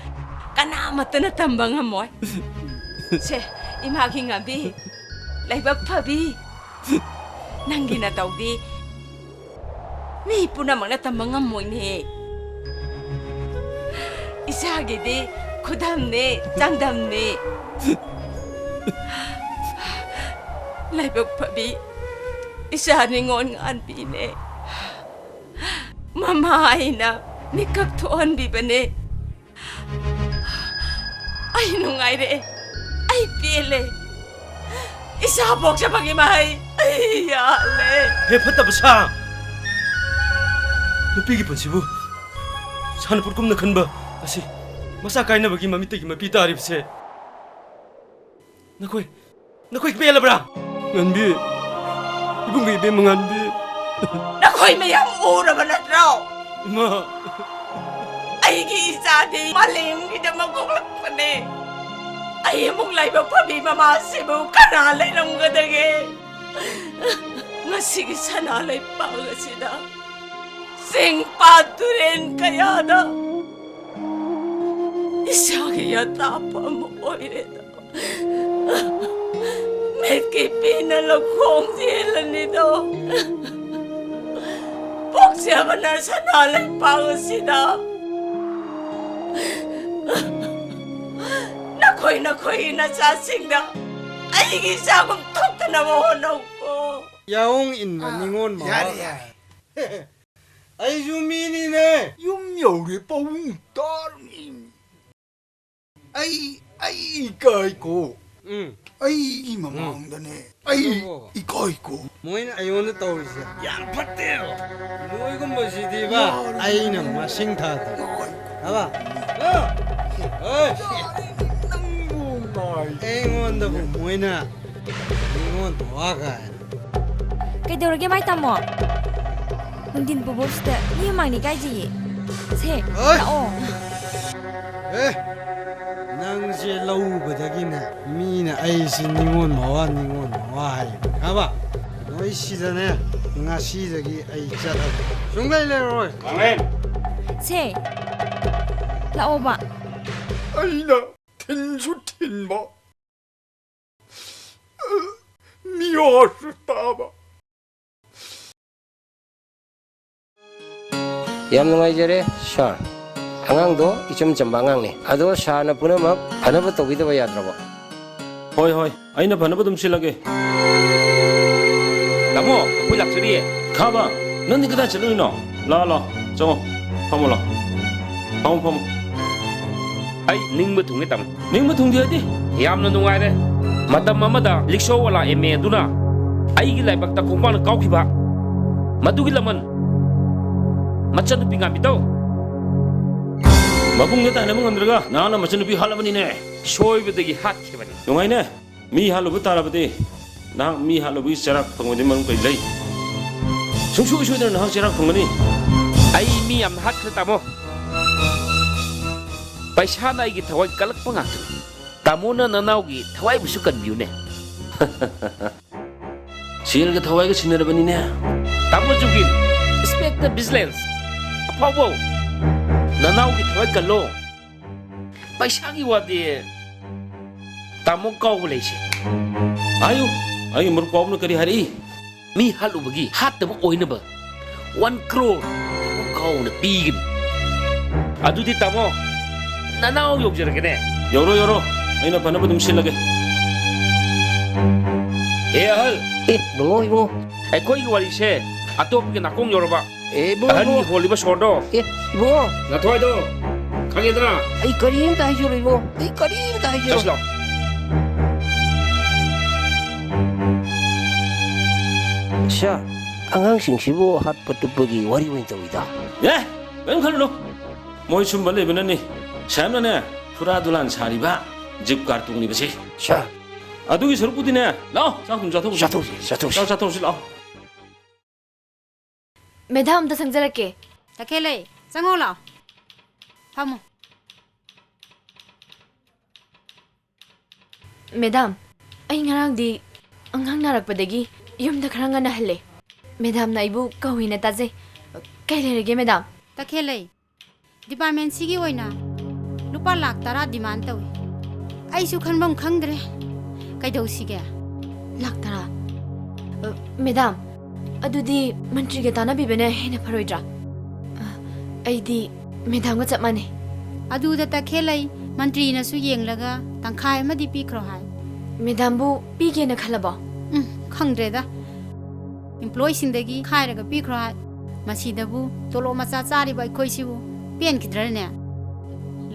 ꯀꯅꯥꯃꯠꯇꯅ ꯇꯝꯕ ꯉꯝꯃꯣꯏ꯫ ꯁꯦ, ꯏꯃꯥꯒꯤ ꯉꯥꯟꯕꯤ, ꯂꯥꯏꯕꯛ ꯐꯕꯤ, ꯅꯪꯒꯤ ꯅꯇꯧꯗꯤ ꯃꯤ ꯄꯨꯝꯅꯃꯛꯅ ꯇꯝꯕ ꯉꯝꯃꯣꯏꯅꯦ꯫ ꯏꯆꯥꯒꯤꯗꯤ ꯈꯨꯗꯝꯅꯦ, ꯆꯥꯡꯗꯝꯅꯦ꯫ ꯂꯥꯏꯕꯛ ꯐꯕꯤ ꯏꯆꯥ ꯅꯤꯉꯣꯜ ꯉꯥꯟꯕꯤꯅꯦ꯫ ꯃꯃꯥ ꯑꯩꯅ ꯃꯤꯀꯞ ꯊꯣꯛꯍꯟꯕꯤꯕꯅꯦ꯫ ꯑꯩ ꯅꯨꯡꯉꯥꯏꯔꯦ, ꯑꯩ ꯄꯦꯜꯂꯦ꯫ ꯏꯆꯥ ꯄꯣꯛꯆꯕꯒꯤ ꯃꯍꯩ ꯑꯩ ꯌꯥꯜꯂꯦ꯫ ꯍꯦ ꯐꯠꯇꯕ ꯁꯥ! ꯅꯨꯄꯤꯒꯤ ꯄꯨꯟꯁꯤꯕꯨ ꯁꯥꯟꯅꯄꯣꯠꯀꯨꯝꯅ ꯈꯟꯕ ꯑꯁꯤ ꯃꯆꯥ ꯀꯥꯏꯅꯕꯒꯤ ꯃꯃꯤꯠꯇꯒꯤ ꯃꯄꯤ ꯇꯥꯔꯤꯕꯁꯦ ꯅꯈꯣꯏ, ꯅꯈꯣꯏ ꯄꯦꯜꯂꯕ꯭ꯔꯥ? ꯉꯥꯟꯕꯤ, ꯏꯕꯨꯡꯒꯤ ꯏꯕꯦꯝꯃ ꯉꯥꯟꯕꯤ꯫ ꯅꯈꯣꯏ ꯃꯌꯥꯝ ꯎꯔꯕ ꯅꯠꯇ꯭ꯔꯣ? ꯏꯃꯥ꯫ ꯑꯩꯒꯤ ꯏꯆꯥꯗꯤ ꯃꯥꯂꯦꯝꯒꯤꯗꯃꯛ ꯄꯣꯛꯂꯛꯄꯅꯦ꯫ ꯑꯩ ꯑꯃꯨꯛ ꯂꯥꯏꯕꯛ ꯐꯕꯤ ꯃꯃꯥꯁꯤꯕꯨ ꯀꯅꯥ ꯂꯩꯔꯝꯒꯗꯒꯦ? ꯉꯁꯤꯒꯤ ꯁꯅꯥ ꯂꯩꯄꯥꯛ ꯑꯁꯤꯗ ꯆꯤꯡ ꯄꯥꯠ ꯇꯨꯔꯦꯟ ꯀꯌꯥꯗ ꯏꯁꯥꯒꯤ ꯑꯇꯥꯞꯄ ꯑꯃ ꯑꯣꯏꯔꯦꯗꯣ꯫ ꯃꯤꯠꯀꯤ ꯄꯤꯅ ꯂꯧꯈꯣꯡ ꯆꯦꯜꯂꯅꯤꯗꯣ꯫ ꯄꯣꯛꯆꯕꯅ ꯁꯅꯥ ꯂꯩꯄꯥꯛ ꯑꯁꯤꯗ ꯅꯈꯣꯏ ꯅꯈꯣꯏꯒꯤ ꯅꯆꯥꯁꯤꯡꯗ ꯑꯩꯒꯤ ꯏꯆꯥꯒꯨꯝ ꯊꯣꯛꯇꯅꯕ ꯍꯣꯠꯅꯧꯀꯣ꯫ ꯌꯥꯑꯣꯡ ꯏꯟꯕ ꯑꯥ, ꯅꯤꯉꯣꯜ ꯃꯋꯥ ꯌꯥꯔꯦ, ꯀꯥꯏ꯫ ꯌꯥꯔꯦ꯫ ꯑꯩꯁꯨ ꯃꯤꯅꯤꯅꯦ꯫ ꯌꯨꯝ ꯌꯧꯔꯦ ꯄꯥꯕꯨꯡ ꯇꯥꯔꯅꯤ꯫ ꯑꯩ, ꯑꯩ ꯏꯀꯥꯏꯀꯣ꯫ ꯎꯝ꯫ ꯑꯩꯒꯤ ꯎꯝ꯫ ꯃꯃꯥꯡꯗꯅꯦ꯫ ꯑꯩ ꯑꯗꯨꯕꯨ ꯏꯀꯥꯏꯀꯣ꯫ ꯃꯣꯏꯅ ꯑꯩꯉꯣꯟꯗ ꯇꯧꯔꯤꯁꯦ ꯌꯥꯝ ꯐꯠꯇꯦꯕ꯫ ꯅꯣꯏꯒꯨꯝꯕꯁꯤꯗꯤꯕ ꯌꯥꯔꯦ꯫ ꯑꯩꯅ ꯃꯁꯤꯡ ꯊꯥꯗꯦ꯫ ꯉꯥꯏꯈꯣ꯫ ꯍꯥꯏꯕ? ꯑ? ꯑꯣꯏ! ꯌꯥꯔꯦ, ꯅꯪꯕꯨ ꯉꯥꯏ꯫ ꯑꯩꯉꯣꯟꯗꯕꯨ ꯃꯣꯏꯅ ꯅꯤꯉꯣꯜ ꯃꯋꯥ ꯀꯥꯏꯅ꯫ ꯀꯩꯗꯧꯔꯒꯦ ꯃꯥꯏ ꯇꯥꯃꯣ? ꯅꯨꯡꯊꯤꯟ ꯄꯨꯕꯧꯁꯤꯗ ꯃꯤ ꯃꯃꯥꯡꯗ ꯏꯀꯥꯏꯖꯩꯌꯦ꯫ ꯁꯦ, ꯑꯣꯏ! ꯂꯥꯛꯑꯣ꯫ ꯑꯦ, ꯅꯪꯁꯦ ꯂꯧ ꯎꯕꯗꯒꯤꯅꯦ, ꯃꯤꯅ ꯑꯩꯁꯤ ꯅꯤꯉꯣꯜ ꯃꯋꯥ, ꯅꯤꯉꯣꯜ ꯃꯋꯥ ꯍꯥꯏꯌꯦ꯫ ꯈꯪꯉꯕ? ꯅꯣꯏ ꯁꯤꯗꯅꯦ, ꯉꯁꯤꯗꯒꯤ ꯑꯩ ꯆꯠꯂꯒꯦ꯫ ꯁꯨꯡꯂꯩ ꯂꯩꯔꯔꯣꯏ꯫ ꯁꯦ, ꯂꯥꯛꯑꯣꯕ꯫ ꯑꯩꯅ ꯊꯤꯟꯁꯨ ꯊꯤꯟꯕ, ꯃꯤꯋꯥꯁꯨ ꯇꯥꯕ꯫ ꯌꯥꯝ ꯅꯨꯡꯉꯥꯏꯖꯔꯦ, ꯁꯥꯔ꯫ ꯑꯉꯥꯡꯗꯣ ꯏꯆꯝ ꯆꯝꯕ ꯑꯉꯥꯡꯅꯤ꯫ ꯑꯗꯣ ꯁꯥꯔꯅ ꯄꯨꯝꯅꯃꯛ ꯐꯅꯕ ꯇꯧꯕꯤꯗꯕ ꯌꯥꯗ꯭ꯔꯕꯣ? ꯍꯣꯏ, ꯍꯣꯏ, ꯑꯩꯅ ꯐꯅꯕ ꯑꯗꯨꯝ ꯁꯤꯜꯂꯒꯦ꯫ ꯇꯥꯃꯣ, ꯑꯩꯈꯣꯏ ꯂꯥꯛꯆꯔꯤꯌꯦ꯫ ꯈꯥꯕ, ꯅꯪꯗꯤ ꯀꯗꯥꯏ ꯆꯠꯂꯨꯏꯅꯣ? ꯂꯥꯛꯑꯣ, ꯂꯥꯛꯑꯣ, ꯆꯪꯉꯣ, ꯐꯝꯃꯣ, ꯂꯥꯛꯑꯣ꯫ ꯐꯝꯃꯣ, ꯐꯝꯃꯣ꯫ ꯑꯩ ꯅꯤꯡꯕ ꯊꯨꯡꯉꯦ, ꯇꯥꯃꯣ꯫ ꯅꯤꯡꯕ ꯊꯨꯡꯗꯦ ꯍꯥꯏꯗꯤ? ꯌꯥꯝꯅ ꯅꯨꯡꯉꯥꯏꯔꯦ꯫ ꯃꯇꯝ ꯑꯃꯗ ꯔꯤꯛꯁꯣꯋꯥꯂꯥ ꯑꯦꯝ ꯑꯦ ꯑꯗꯨꯅ ꯑꯩꯒꯤ ꯂꯥꯏꯕꯛꯇ ꯈꯣꯡꯄꯥꯛꯅ ꯀꯥꯎꯈꯤꯕ ꯃꯗꯨꯒꯤ ꯂꯃꯟ ꯃꯆꯟꯅꯨꯄꯤ ꯉꯥꯟꯕꯤꯗꯣ ꯃꯕꯨꯡꯗ ꯇꯥꯏꯅꯕ ꯉꯝꯗ꯭ꯔꯒ ꯅꯍꯥꯛꯅ ꯃꯆꯟꯅꯨꯄꯤ ꯍꯥꯠꯂꯕꯅꯤꯅꯦ꯫ ꯁꯣꯏꯕꯗꯒꯤ ꯍꯥꯠꯈꯤꯕꯅꯤ꯫ ꯅꯨꯡꯉꯥꯏꯅꯦ꯫ ꯃꯤ ꯍꯥꯠꯂꯨꯕ ꯇꯥꯔꯕꯗꯤ ꯅꯍꯥꯛ ꯃꯤ ꯍꯥꯠꯂꯨꯕꯒꯤ ꯆꯩꯔꯥꯛ ꯐꯪꯕꯗꯤ ꯃꯔꯝ ꯀꯔꯤ ꯂꯩ? ꯁꯨꯡꯁꯣꯏ ꯁꯣꯏꯗꯅ ꯅꯍꯥꯛ ꯆꯩꯔꯥꯛ ꯐꯪꯒꯅꯤ꯫ ꯑꯩ ꯃꯤ ꯌꯥꯝꯅ ꯍꯥꯠꯈ꯭ꯔꯦ, ꯇꯥꯃꯣ꯫ ꯄꯩꯁꯥꯅ ꯑꯩꯒꯤ ꯊꯋꯥꯏ ꯀꯜꯂꯛꯄ ꯉꯥꯛꯇꯅꯤ꯫ ꯇꯥꯃꯣꯅ ꯅꯅꯥꯎꯒꯤ ꯊꯋꯥꯏꯕꯨꯁꯨ ꯀꯟꯕꯤꯌꯨꯅꯦ꯫ ꯁꯦꯜꯒ ꯊꯋꯥꯏꯒ ꯁꯤꯟꯅꯔꯕꯅꯤꯅꯦ꯫ ꯇꯥꯃꯣ ꯖꯨꯒꯤꯟ, ꯏꯟꯁꯄꯦꯛꯇꯔ ꯚꯤꯖꯤꯂꯦꯟꯁ, ꯑꯐꯥꯎꯕꯧ, ꯅꯅꯥꯎꯒꯤ ꯊꯋꯥꯏ ꯀꯜꯂꯣ꯫ ꯄꯩꯁꯥꯒꯤ ꯋꯥꯗꯤ ꯇꯥꯃꯣ ꯀꯥꯎꯕ ꯂꯩꯁꯦ꯫ ꯍꯥꯏꯌꯨ, ꯑꯩꯒꯤ ꯃꯔꯨꯞ ꯀꯥꯎꯕꯅ ꯀꯔꯤ ꯍꯥꯏꯔꯛꯏ? ꯃꯤ ꯍꯥꯠꯂꯨꯕꯒꯤ ꯍꯥꯠꯇꯕ ꯑꯣꯏꯅꯕ ꯋꯥꯟ ꯀ꯭ꯔꯣꯔ ꯀꯥꯎꯅ ꯄꯤꯒꯅꯤ꯫ ꯑꯗꯨꯗꯤ ꯇꯥꯃꯣ, ꯅꯅꯥꯎ ꯌꯧꯖꯔꯒꯦꯅꯦ꯫ ꯌꯧꯔꯣ, ꯌꯧꯔꯣ, ꯑꯩꯅ ꯐꯅꯕ ꯑꯗꯨꯝ ꯁꯤꯜꯂꯒꯦ꯫ ꯑꯦ ꯑꯍꯜ, ꯑꯦ, ꯏꯕꯨꯡꯉꯣ, ꯏꯕꯨꯡꯉꯣ꯫ ꯑꯩꯈꯣꯏꯒꯤ ꯋꯥꯔꯤꯁꯦ ꯑꯇꯣꯞꯄꯒꯤ ꯅꯥꯀꯣꯡ ꯌꯧꯔꯕ꯫ ꯑꯦ, ꯏꯕꯨꯡꯉꯣ, ꯑꯍꯟꯒꯤ ꯏꯕꯨꯡꯉꯣ꯫ ꯍꯣꯜꯂꯤꯕ ꯁꯣꯔꯗꯣ꯫ ꯑꯦ, ꯏꯕꯨꯡꯉꯣ꯫ ꯅꯊ꯭ꯋꯥꯏꯗꯣ ꯈꯪꯉꯦꯗꯅ? ꯑꯩ ꯀꯔꯤꯝꯇ ꯍꯥꯏꯖꯔꯣꯏ, ꯏꯕꯨꯡꯉꯣ꯫ ꯑꯩ ꯀꯔꯤꯝꯇ ꯍꯥꯏꯖꯔꯣꯏ꯫ ꯆꯠꯁꯤ ꯂꯥꯎ꯫ ꯁꯥꯔ, ꯑꯉꯥꯡꯁꯤꯡꯁꯤꯕꯨ ꯍꯥꯠꯄ ꯇꯨꯞꯄꯒꯤ ꯋꯥꯔꯤ ꯑꯣꯏꯅ ꯇꯧꯏꯗ꯫ ꯑꯦ, ꯀꯔꯤꯝ ꯈꯜꯂꯨꯅꯨ꯫ ꯃꯣꯏ ꯁꯨꯝꯕ ꯂꯩꯕꯅꯅꯤ ꯁꯥꯍꯦꯕꯅꯅꯦ ꯐꯨꯔꯥ ꯗꯨꯂꯥꯟ ꯁꯥꯔꯤꯕ, ꯖꯤꯞ ꯀꯥꯔ ꯇꯣꯡꯂꯤꯕꯁꯦ꯫ ꯁꯥꯔ꯫ ꯑꯗꯨꯒꯤ ꯁꯔꯨꯛꯄꯨꯗꯤꯅꯦ, ꯂꯥꯛꯑꯣ, ꯆꯥꯛ ꯊꯨꯝ ꯆꯥꯊꯣꯛꯎꯁꯤ꯫ ꯆꯥꯊꯣꯛꯎꯁꯤ, ꯆꯥꯊꯣꯛꯎꯁꯤ꯫ ꯆꯥꯛ ꯆꯥꯊꯣꯛꯎꯁꯤ, ꯂꯥꯛꯑꯣ꯫ ꯃꯦꯗꯥꯝ, ꯑꯝꯇ ꯆꯪꯖꯔꯛꯀꯦ꯫ ꯇꯈꯦꯜꯂꯩ, ꯆꯪꯉꯣ ꯂꯥꯛꯑꯣ꯫ ꯐꯝꯃꯣ꯫ ꯃꯦꯗꯥꯝ, ꯑꯩ ꯉꯔꯥꯡꯗꯤ ꯑꯉꯥꯡ ꯅꯥꯔꯛꯄꯗꯒꯤ ꯌꯨꯝꯗ ꯈꯔ ꯉꯟꯅ ꯍꯜꯂꯦ꯫ ꯃꯦꯗꯥꯝꯅ ꯑꯩꯕꯨ ꯀꯧꯏꯅ ꯇꯥꯖꯩ꯫ ꯀꯩ ꯂꯩꯔꯒꯦ, ꯃꯦꯗꯥꯝ? ꯇꯈꯦꯜꯂꯩ, ꯗꯤꯄꯥꯔꯠꯃꯦꯟ ꯁꯤꯒꯤ ꯑꯣꯏꯅ ꯂꯨꯄꯥ ꯂꯥꯛ ꯇꯔꯥ ꯗꯤꯃꯥꯟ ꯇꯧꯏ꯫ ꯑꯩꯁꯨ ꯈꯟꯐꯝ ꯈꯪꯗ꯭ꯔꯦ꯫ ꯀꯩꯗꯧꯁꯤꯒꯦ? ꯂꯥꯛ ꯇꯔꯥ? ꯑ, ꯃꯦꯗꯥꯝ, ꯑꯗꯨꯗꯤ ꯃꯟꯇ꯭ꯔꯤꯒ ꯇꯥꯟꯅꯕꯤꯕꯅ ꯍꯦꯟꯅ ꯐꯔꯣꯏꯗ꯭ꯔꯥ? ꯑ, ꯑꯩꯗꯤ ꯃꯦꯗꯥꯝꯒ ꯆꯞ ꯃꯥꯟꯅꯩ꯫ ꯑꯗꯨꯗ ꯇꯈꯦꯜꯂꯩ, ꯃꯟꯇ꯭ꯔꯤꯅꯁꯨ ꯌꯦꯡꯂꯒ ꯇꯪꯈꯥꯏ ꯑꯃꯗꯤ ꯄꯤꯈ꯭ꯔꯣ ꯍꯥꯏ꯫ ꯃꯦꯗꯥꯝꯕꯨ ꯄꯤꯒꯦꯅ ꯈꯜꯂꯕꯣ? ꯎꯝ, ꯈꯪꯗ꯭ꯔꯦꯗ꯫ ꯏꯝꯄ꯭ꯂꯣꯏꯁꯤꯡꯗꯒꯤ ꯈꯥꯏꯔꯒ ꯄꯤꯈ꯭ꯔꯣ ꯍꯥꯏ꯫ ꯃꯁꯤꯗꯕꯨ ꯇꯣꯂꯣꯞ ꯃꯆꯥ ꯆꯥꯔꯤꯕ ꯑꯩꯈꯣꯏꯁꯤꯕꯨ ꯄꯦꯟꯈꯤꯗ꯭ꯔꯅꯦ?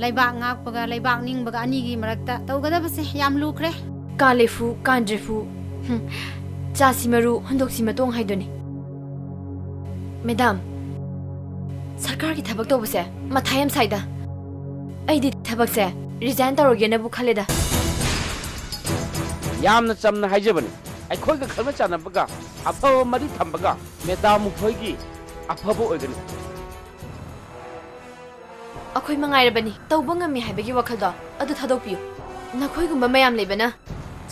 ꯂꯩꯕꯥꯛ ꯉꯥꯛꯄꯒ ꯂꯩꯕꯥꯛ ꯅꯤꯡꯕꯒ ꯑꯅꯤꯒꯤ ꯃꯔꯛꯇ ꯇꯧꯒꯗꯕꯁꯦ ꯌꯥꯝ ꯂꯨꯈ꯭ꯔꯦ꯫ ꯀꯥꯂꯦꯐꯨ, ꯀꯥꯟꯗ꯭ꯔꯦꯐꯨ꯫ ꯍꯨꯝ꯫ ꯆꯥꯁꯤ ꯃꯔꯨ, ꯍꯨꯟꯗꯣꯛꯁꯤ ꯃꯇꯣꯡ ꯍꯥꯏꯗꯨꯅꯤ꯫ ꯃꯦꯗꯥꯝ, ꯁꯔꯀꯥꯔꯒꯤ ꯊꯕꯛ ꯇꯧꯕꯁꯦ ꯃꯊꯥ ꯌꯥꯝ ꯁꯥꯏꯗ꯫ ꯑꯩꯗꯤ ꯊꯕꯛꯁꯦ ꯔꯤꯖꯥꯏꯟ ꯇꯧꯔꯒꯦꯅꯕꯨ ꯈꯜꯂꯦꯗ꯫ ꯌꯥꯝꯅ ꯆꯝꯅ ꯍꯥꯏꯖꯕꯅꯤ, ꯑꯩꯈꯣꯏꯒ ꯈꯪꯅ ꯆꯥꯟꯅꯕꯒ ꯑꯐꯕ ꯃꯔꯤ ꯊꯝꯕꯒ ꯃꯦꯗꯥꯝ ꯃꯈꯣꯏꯒꯤ ꯑꯐꯕ ꯑꯣꯏꯒꯅꯤ꯫ ꯑꯩꯈꯣꯏ ꯃꯉꯥꯏꯔꯕꯅꯤ, ꯇꯧꯕ ꯉꯝꯃꯤ ꯍꯥꯏꯕꯒꯤ ꯋꯥꯈꯜꯗꯣ ꯑꯗꯨ ꯊꯥꯗꯣꯛꯄꯤꯌꯨ꯫ ꯅꯈꯣꯏꯒꯨꯝꯕ ꯃꯌꯥꯝ ꯂꯩꯕꯅ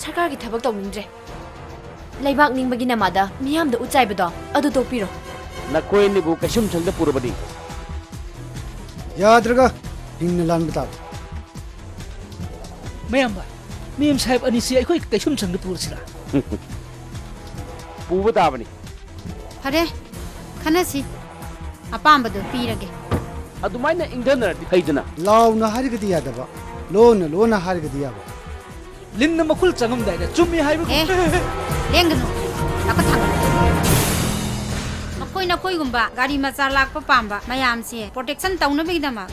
ꯁꯔꯀꯥꯔꯒꯤ ꯊꯕꯛ ꯇꯧꯅꯤꯡꯗ꯭ꯔꯦ꯫ ꯂꯩꯕꯥꯛ ꯅꯤꯡꯕꯒꯤ ꯅꯃꯥꯗ ꯃꯤꯌꯥꯝꯗ ꯎꯠ ꯆꯥꯏꯕꯗꯣ ꯑꯗꯨ ꯇꯣꯛꯄꯤꯔꯣ꯫ ꯅꯈꯣꯏ ꯑꯅꯤꯕꯨ ꯀꯩꯁꯨꯝꯁꯪꯗ ꯄꯨꯔꯕꯗꯤ? ꯌꯥꯗ꯭ꯔꯒ ꯍꯤꯡꯅ ꯂꯥꯟꯕ ꯇꯥꯕ꯫ ꯃꯌꯥꯝꯕ, ꯃꯦꯝ ꯁꯥꯍꯦꯕ ꯑꯅꯤꯁꯤ ꯑꯩꯈꯣꯏ ꯀꯩꯁꯨꯝꯁꯪꯗ ꯄꯨꯔꯁꯤꯔꯥ? ꯄꯨꯕ ꯇꯥꯕꯅꯤ꯫ ꯐꯔꯦ, ꯈꯟꯅꯁꯤ꯫ ꯑꯄꯥꯝꯕꯗꯣ ꯄꯤꯔꯒꯦ꯫ ꯑꯗꯨꯃꯥꯏꯅ ꯏꯪꯊꯅꯔꯗꯤ ꯐꯩꯗꯅ꯫ ꯂꯥꯎꯅ ꯍꯥꯏꯔꯒꯗꯤ ꯌꯥꯗꯕ, ꯂꯣꯟꯅ ꯂꯣꯟꯅ ꯍꯥꯏꯔꯒꯗꯤ ꯌꯥꯕ꯫ ꯂꯤꯟꯅ ꯃꯈꯨꯜ ꯆꯪꯉꯝꯗꯥꯏꯗ ꯆꯨꯝꯃꯤ ꯍꯥꯏꯕꯒꯨꯝ꯫ ꯑꯦ, ꯂꯦꯡꯒꯅꯨ꯫ ꯂꯥꯛꯄ ꯊꯥꯡꯒꯠꯂꯨ꯫ ꯃꯈꯣꯏ ꯅꯈꯣꯏꯒꯨꯝꯕ ꯒꯥꯔꯤ ꯃꯆꯥ ꯂꯥꯛꯄ ꯄꯥꯝꯕ ꯃꯌꯥꯝꯁꯦ ꯄ꯭ꯔꯣꯇꯦꯛꯁꯟ ꯇꯧꯅꯕꯒꯤꯗꯃꯛ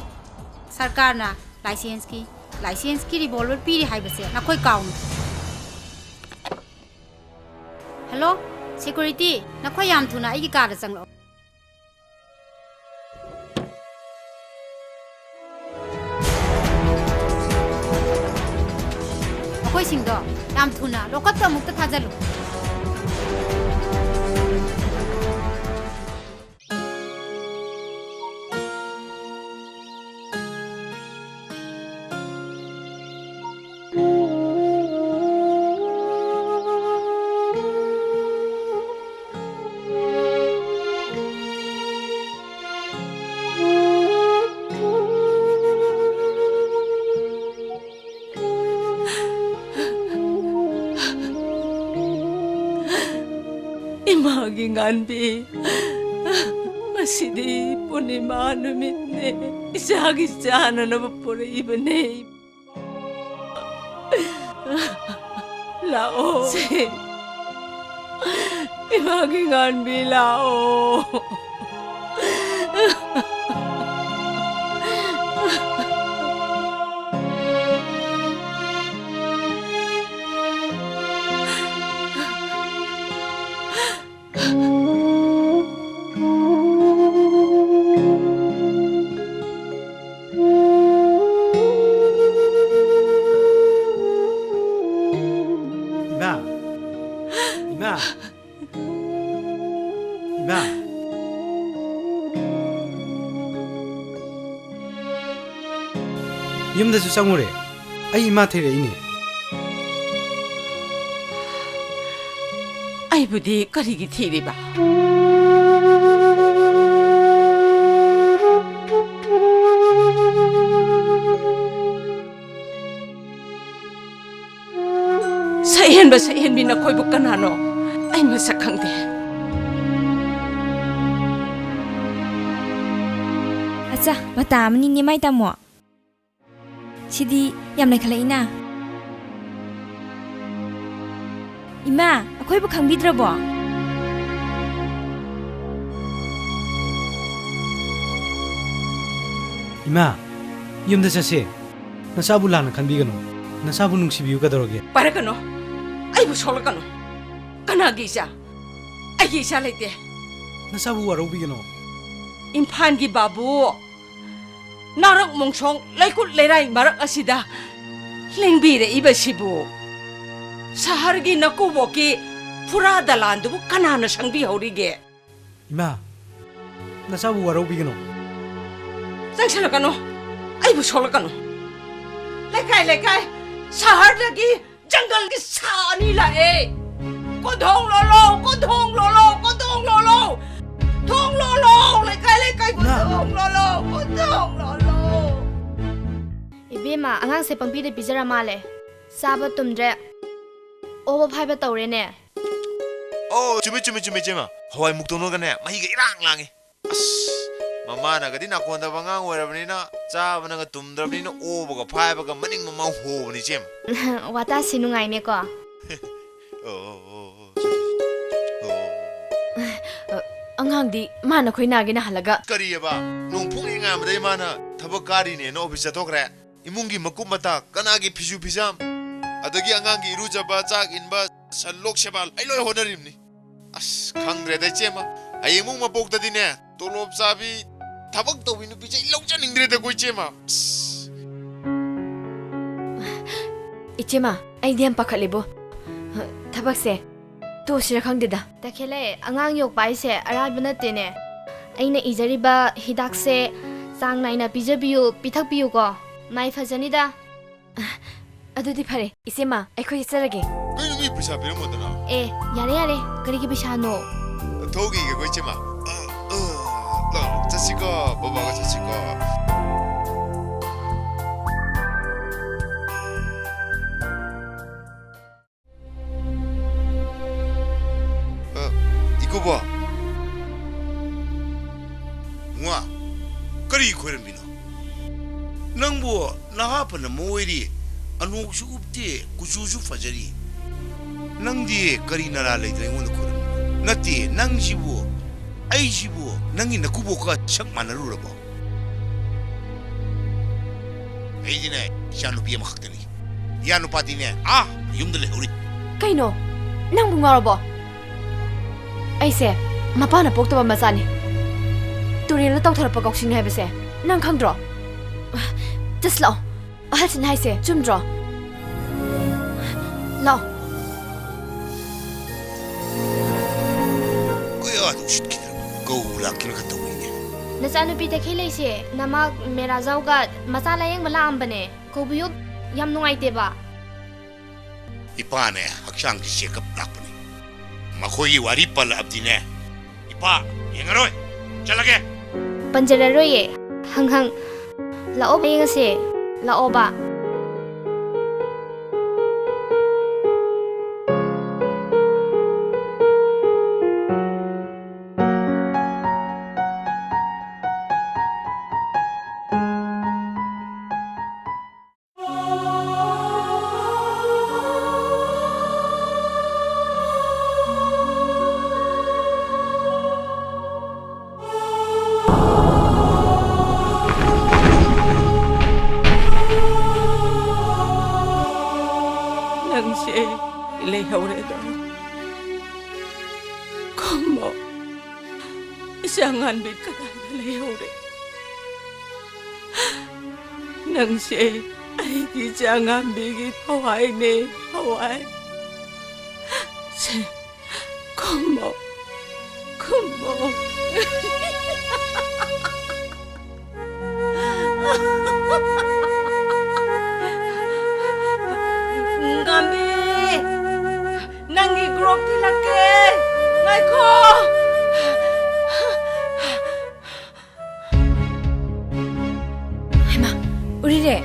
ꯁꯔꯀꯥꯔꯅ ꯂꯥꯏꯁꯦꯟꯁꯀꯤ, ꯂꯥꯏꯁꯦꯟꯁꯀꯤ ꯔꯤꯚꯣꯜꯚꯔ ꯄꯤꯔꯤ ꯍꯥꯏꯕꯁꯦ ꯅꯈꯣꯏ ꯀꯥꯎꯅꯨ꯫ ꯍꯜꯂꯣ, ꯁꯦꯀ꯭ꯌꯨꯔꯤꯇꯤ, ꯅꯈꯣꯏ ꯌꯥꯝ ꯊꯨꯅ ꯑꯩꯒꯤ ꯀꯥꯗ ꯆꯪꯂꯛꯑꯣ꯫ ꯃꯈꯣꯏꯁꯤꯡꯗꯣ ꯌꯥꯝ ꯊꯨꯅ ꯂꯣꯀꯞꯇ ꯑꯃꯨꯛꯇ ꯊꯥꯖꯤꯜꯂꯨ꯫ ꯏꯃꯥꯒꯤ ꯉꯥꯟꯕꯤ, ꯉꯁꯤꯗꯤ ꯄꯨꯔꯅꯤꯃꯥ ꯅꯨꯃꯤꯠꯅꯦ꯫ ꯏꯆꯥꯒꯤ ꯆꯥꯅꯅꯕ ꯄꯨꯔꯛꯏꯕꯅꯦ꯫ ꯂꯥꯛꯑꯣ꯫ ꯁꯦ, ꯏꯃꯥꯒꯤ ꯉꯥꯟꯕꯤ, ꯂꯥꯛꯑꯣ꯫ ꯌꯨꯝꯗꯁꯨ ꯆꯪꯉꯨꯔꯦ꯫ ꯑꯩ ꯏꯃꯥ ꯊꯤꯔꯛꯏꯅꯦ꯫ ꯑꯩꯕꯨꯗꯤ ꯀꯔꯤꯒꯤ ꯊꯤꯔꯤꯕ? ꯁꯛꯍꯦꯟꯕ ꯁꯛꯍꯦꯟꯕꯤ ꯅꯈꯣꯏꯕꯨ ꯀꯅꯥꯅꯣ? ꯑꯩ ꯃꯁꯛ ꯈꯪꯗꯦ꯫ ꯑꯆꯥ, ꯃꯇꯥ ꯑꯃꯅꯤꯅꯦ ꯃꯥꯏ ꯇꯥꯃꯣ꯫ ꯁꯤꯗꯤ ꯌꯥꯝ ꯂꯩꯈꯠꯂꯛꯏꯅ꯫ ꯏꯃꯥ, ꯑꯩꯈꯣꯏꯕꯨ ꯈꯪꯕꯤꯗ꯭ꯔꯕꯣ? ꯏꯃꯥ, ꯌꯨꯝꯗ ꯆꯠꯁꯦ꯫ ꯅꯆꯥꯕꯨ ꯂꯥꯟꯅ ꯈꯟꯕꯤꯒꯅꯨ꯫ ꯅꯆꯥꯕꯨ ꯅꯨꯡꯁꯤꯕꯤꯌꯨ ꯀꯩꯗꯧꯔꯒꯦ? ꯄꯥꯏꯔꯛꯀꯅꯨ꯫ ꯑꯩꯕꯨ ꯁꯣꯛꯂꯛꯀꯅꯨ꯫ ꯀꯅꯥꯒꯤ ꯏꯆꯥ? ꯑꯩꯒꯤ ꯏꯆꯥ ꯂꯩꯇꯦ꯫ ꯅꯆꯥꯕꯨ ꯋꯥꯔꯧꯕꯤꯒꯅꯨ꯫ ꯏꯝꯐꯥꯜꯒꯤ ꯕꯥꯕꯨ ꯅꯥꯔꯛ ꯃꯣꯡꯁꯣꯡ ꯂꯩꯀꯨꯠ ꯂꯩꯔꯥꯏ ꯃꯔꯛ ꯑꯁꯤꯗ ꯂꯦꯡꯕꯤꯔꯛꯏꯕꯁꯤꯕꯨ ꯁꯍꯔꯒꯤ ꯅꯀꯨꯕꯣꯛꯀꯤ ꯐꯨꯔꯥ ꯗꯂꯥꯟꯗꯨꯕꯨ ꯀꯅꯥꯅ ꯁꯪꯕꯤꯍꯧꯔꯤꯒꯦ? ꯏꯃꯥ, ꯅꯆꯥꯕꯨ ꯋꯥꯔꯧꯕꯤꯒꯅꯨ꯫ ꯆꯪꯁꯤꯜꯂꯛꯀꯅꯨ, ꯑꯩꯕꯨ ꯁꯣꯛꯂꯛꯀꯅꯨ꯫ ꯂꯩꯀꯥꯏ ꯂꯩꯀꯥꯏ, ꯁꯍꯔꯗꯒꯤ ꯖꯪꯒꯜꯒꯤ ꯁꯥ ꯑꯅꯤ ꯂꯥꯛꯑꯦ꯫ ꯀꯣꯟꯊꯣꯡ ꯂꯣꯜꯂꯣ, ꯀꯣꯟꯊꯣꯡ ꯂꯣꯜꯂꯣ, ꯀꯣꯟꯊꯣꯡ ꯂꯣꯜꯂꯣ꯫ ꯊꯣꯡ ꯂꯣꯜꯂꯣ, ꯂꯩꯀꯥꯏ ꯂꯩꯀꯥꯏ ꯏꯃꯥ! ꯀꯣꯟꯊꯣꯡ ꯂꯣꯜꯂꯣ, ꯀꯣꯟꯊꯣꯡ ꯂꯣꯜꯂꯣ꯫ ꯏꯕꯦꯝꯃ, ꯑꯉꯥꯡꯁꯦ ꯄꯪꯄꯤꯗ ꯄꯤꯖꯔ ꯃꯥꯜꯂꯦ꯫ ꯆꯥꯕ ꯇꯨꯝꯗ꯭ꯔꯦ꯫ ꯑꯣꯕ ꯐꯥꯏꯕ ꯇꯧꯔꯦꯅꯦ꯫ ꯑꯣ, ꯆꯨꯝꯃꯤ, ꯆꯨꯝꯃꯤ, ꯆꯨꯝꯃꯤ, ꯏꯆꯦꯃ꯫ ꯍꯋꯥꯏ ꯃꯨꯛꯇꯧꯅꯒꯅꯦ, ꯃꯍꯤꯒ ꯏꯔꯥꯡ ꯂꯥꯡꯉꯤ꯫ ꯑꯁ, ꯃꯃꯥꯅꯒꯗꯤ ꯅꯥꯀꯣꯟꯗꯕ ꯑꯉꯥꯡ ꯑꯣꯏꯔꯕꯅꯤꯅ, ꯆꯥꯕꯅꯒ ꯇꯨꯝꯗ꯭ꯔꯕꯅꯤꯅ, ꯑꯣꯕꯒ ꯐꯥꯏꯕꯒ ꯃꯅꯤꯡ ꯃꯃꯥꯡ ꯍꯣꯕꯅꯤ, ꯏꯆꯦꯃ꯫ ꯋꯥꯇꯥꯁꯤ ꯅꯨꯡꯉꯥꯏꯅꯦꯀꯣ꯫ ꯑꯣ, ꯑꯣ, ꯑꯣ, ꯑꯣ, ꯆꯨꯝꯃꯤ꯫ ꯑꯣ꯫ ꯑꯉꯥꯡꯗꯤ ꯃꯥꯅ ꯑꯩꯈꯣꯏ ꯅꯥꯒꯦ ꯅꯥꯍꯜꯂꯒ꯫ ꯀꯔꯤꯑꯕ? ꯅꯣꯡ ꯐꯨꯡ ꯍꯦꯛ ꯉꯥꯟꯕꯗꯩ ꯃꯥꯅ ꯊꯕꯛ ꯀꯥꯔꯤꯅꯦꯅ ꯑꯣꯐꯤꯁ ꯆꯠꯊꯣꯛꯈ꯭ꯔꯦ꯫ ꯏꯃꯨꯡꯒꯤ ꯃꯀꯨꯞ ꯃꯇꯥ, ꯀꯅꯥꯒꯤ ꯐꯤꯁꯨ ꯐꯤꯖꯥꯝ, ꯑꯗꯒꯤ ꯑꯉꯥꯡꯒꯤ ꯏꯔꯨꯖꯕ, ꯆꯥꯛ ꯏꯟꯕ, ꯁꯟ ꯂꯣꯛ ꯁꯦꯕꯥ, ꯑꯩ ꯂꯣꯏ ꯍꯣꯠꯅꯔꯤꯕꯅꯤ꯫ ꯑꯁ, ꯈꯪꯗ꯭ꯔꯦꯗ, ꯏꯆꯦꯃ꯫ ꯍꯌꯦꯡꯃꯨꯛ ꯃꯄꯣꯛꯇꯗꯤꯅꯦ, ꯇꯣꯂꯣꯞ ꯆꯥꯕꯤ, ꯊꯕꯛ ꯇꯧꯕꯤ ꯅꯨꯄꯤꯁꯦ ꯑꯩ ꯂꯧꯖꯅꯤꯡꯗ꯭ꯔꯦꯗꯀꯣ, ꯏꯆꯦꯃ꯫ ꯑꯁ꯫ ꯏꯆꯦꯃ, ꯑꯩꯗꯤ ꯌꯥꯝ ꯄꯥꯈꯠꯂꯦꯕꯣ꯫ ꯊꯕꯛꯁꯦ ꯇꯣꯛꯑꯁꯤꯔ ꯈꯪꯗꯦꯗ꯫ ꯇꯈꯦꯜꯂꯩ, ꯑꯉꯥꯡ ꯌꯣꯛꯄ ꯍꯥꯏꯁꯦ ꯑꯔꯥꯏꯕ ꯅꯠꯇꯦꯅꯦ꯫ ꯑꯩꯅ ꯏꯖꯔꯤꯕ ꯍꯤꯗꯥꯛꯁꯦ ꯆꯥꯡ ꯅꯥꯏꯅ ꯄꯤꯖꯕꯤꯌꯨ, ꯄꯤꯊꯛꯄꯤꯌꯨꯀꯣ꯫ ꯃꯥꯏ ꯐꯖꯅꯤꯗ꯫ ꯑꯗꯨꯗꯤ ꯐꯔꯦ, ꯏꯆꯦꯃ, ꯑꯩꯈꯣꯏ ꯆꯠꯆꯔꯒꯦ꯫ ꯀꯩꯅꯣ, ꯃꯤ ꯄꯩꯁꯥ ꯄꯤꯔꯝꯃꯣꯗꯅ꯫ ꯑꯦ, ꯌꯥꯔꯦ, ꯌꯥꯔꯦ, ꯀꯔꯤꯒꯤ ꯄꯩꯁꯥꯅꯣ? ꯊꯣꯛꯈꯤꯒꯦꯀꯣ, ꯏꯆꯦꯃ꯫ ꯑ, ꯑ, ꯂꯥꯛꯑꯣ, ꯆꯠꯁꯤꯀꯣ, ꯕꯕꯥꯒ ꯆꯠꯁꯤꯀꯣ꯫ ꯑ, ꯏꯀꯨꯕꯣ꯫ ꯉꯥ, ꯀꯔꯤ ꯈꯣꯏꯔꯝꯃꯤꯅꯣ? ꯅꯪꯕꯨ ꯅꯍꯥ ꯐꯅ ꯑꯣꯏꯔꯤ, ꯑꯅꯣꯛꯁꯨ ꯎꯞꯇꯦ, ꯀꯨꯆꯨꯁꯨ ꯐꯖꯔꯤ꯫ ꯅꯪꯗꯤ ꯀꯔꯤ ꯅꯔꯥ ꯂꯩꯗꯅ ꯑꯩꯉꯣꯟꯗ ꯈꯣꯏꯔꯝꯃꯤꯅꯣ? ꯅꯠꯇꯦ, ꯅꯪꯁꯤꯕꯨ, ꯑꯩꯁꯤꯕꯨ ꯅꯪꯒꯤ ꯅꯀꯨꯕꯣꯛꯀ ꯁꯛ ꯃꯥꯟꯅꯔꯨꯔꯕꯣ? ꯑꯩꯗꯤꯅꯦ, ꯏꯆꯥ ꯅꯨꯄꯤ ꯑꯃꯈꯛꯇꯅꯤ꯫ ꯏꯌꯥ ꯅꯨꯄꯥꯗꯤꯅꯦ, ꯑꯥ, ꯌꯨꯝꯗ ꯂꯩꯍꯧꯔꯤ꯫ ꯀꯩꯅꯣ? ꯅꯪꯕꯨ ꯉꯥꯎꯔꯕꯣ? ꯑꯩꯁꯦ ꯃꯄꯥꯅ ꯄꯣꯛꯇꯕ ꯃꯆꯥꯅꯤ꯫ ꯇꯨꯔꯦꯜꯗ ꯇꯧꯊꯔꯛꯄ ꯀꯥꯎꯁꯤꯡ ꯍꯥꯏꯕꯁꯦ ꯅꯪ ꯈꯪꯗ꯭ꯔꯣ? ꯆꯠꯁꯤ ꯂꯥꯛꯑꯣ꯫ ꯑꯍꯜꯁꯤꯅ ꯍꯥꯏꯁꯦ ꯆꯨꯝꯗ꯭ꯔꯣ? ꯂꯥꯛꯑꯣ꯫ ꯀꯌꯥꯗ ꯎꯁꯤꯠꯈꯤꯗ꯭ꯔꯕ? ꯀꯧ ꯂꯥꯛꯀꯦꯅ ꯈ ꯇꯧꯔꯤꯅꯦ꯫ ꯅꯆꯥꯅꯨꯄꯤ ꯇꯈꯦꯜꯂꯩꯁꯦ ꯅꯃꯥ ꯃꯦꯔꯥꯖꯥꯎꯒ ꯃꯆꯥ ꯂꯥꯌꯦꯡꯕ ꯂꯥꯛꯑꯝꯕꯅꯦ꯫ ꯀꯧꯕꯤꯌꯨ꯫ ꯌꯥꯝ ꯅꯨꯡꯉꯥꯏꯇꯦꯕ꯫ ꯏꯄꯥꯅꯦ ꯍꯛꯆꯥꯡꯒꯤ ꯆꯦꯛꯑꯞ ꯂꯥꯛꯄꯅꯤ꯫ ꯃꯈꯣꯏꯒꯤ ꯋꯥꯔꯤ ꯄꯜꯂꯛꯑꯕꯗꯤꯅꯦ, ꯏꯄꯥ ꯌꯦꯡꯉꯔꯣꯏ꯫ ꯆꯠꯂꯒꯦ꯫ ꯄꯟꯖꯔꯔꯣꯏꯌꯦ꯫ ꯍꯪ ꯍꯪ꯫ ꯂꯥꯛꯑꯣ ꯌꯦꯡꯉꯁꯦ꯫ ꯂꯥꯛꯑꯣꯕ꯫ ꯅꯪꯁꯦ ꯂꯩꯍꯧꯔꯦꯗꯣ꯫ ꯈꯨꯝꯃꯣ꯫ ꯏꯆꯥ ꯉꯥꯟꯕꯤ ꯀꯗꯥꯏꯗ ꯂꯩꯍꯧꯔꯦ? ꯅꯪꯁꯦ ꯑꯩꯒꯤ ꯏꯆꯥ ꯉꯥꯟꯕꯤꯒꯤ ꯊꯋꯥꯏꯅꯦ, ꯊꯋꯥꯏ꯫ ꯁꯦ, ꯈꯨꯝꯃꯣ, ꯈꯨꯝꯃꯣ꯫ ꯉꯥꯝꯕꯤ, ꯅꯪꯒꯤ ꯒ꯭ꯔꯣꯞ ꯊꯤꯜꯂꯛꯀꯦ꯫ ꯉꯥꯏꯈꯣ꯫ ꯍꯩꯃꯥ, ꯎꯔꯤꯔꯦ꯫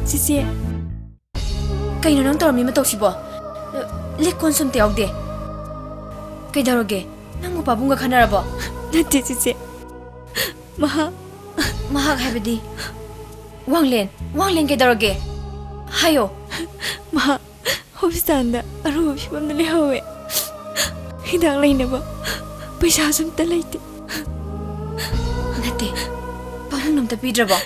ꯆꯤꯆꯦ꯫ ꯀꯩꯅꯣ ꯅꯪ ꯇꯧꯔꯝꯃꯤ ꯃꯇꯧꯁꯤꯕꯣ? ꯂꯤꯛ ꯀꯣꯟꯁꯨ ꯑꯝꯇ ꯌꯥꯎꯗꯦ꯫ ꯀꯩꯗꯧꯔꯒꯦ? ꯅꯪꯕꯨ ꯄꯥꯕꯨꯡꯒ ꯈꯟꯅꯔꯕꯣ? ꯅꯠꯇꯦ, ꯆꯤꯆꯦ꯫ ꯃꯍꯥꯛ ꯃꯍꯥꯛ ꯍꯥꯏꯕꯗꯤ? ꯋꯥꯡꯂꯦꯟ, ꯋꯥꯡꯂꯦꯟ ꯀꯩꯗꯧꯔꯒꯦ? ꯍꯥꯏꯌꯣ꯫ ꯃꯍꯥꯛ ꯍꯣꯁꯄꯤꯇꯥꯜꯗ ꯑꯔꯨꯕ ꯐꯤꯕꯝꯗ ꯂꯩꯍꯧꯋꯦ꯫ ꯍꯤꯗꯥꯛ ꯂꯩꯅꯕ ꯄꯩꯁꯥꯁꯨ ꯑꯝꯇ ꯂꯩꯇꯦ꯫ ꯅꯠꯇꯦ, ꯄꯥꯕꯨꯡꯅ ꯑꯝꯇ ꯄꯤꯗ꯭ꯔꯕꯣ?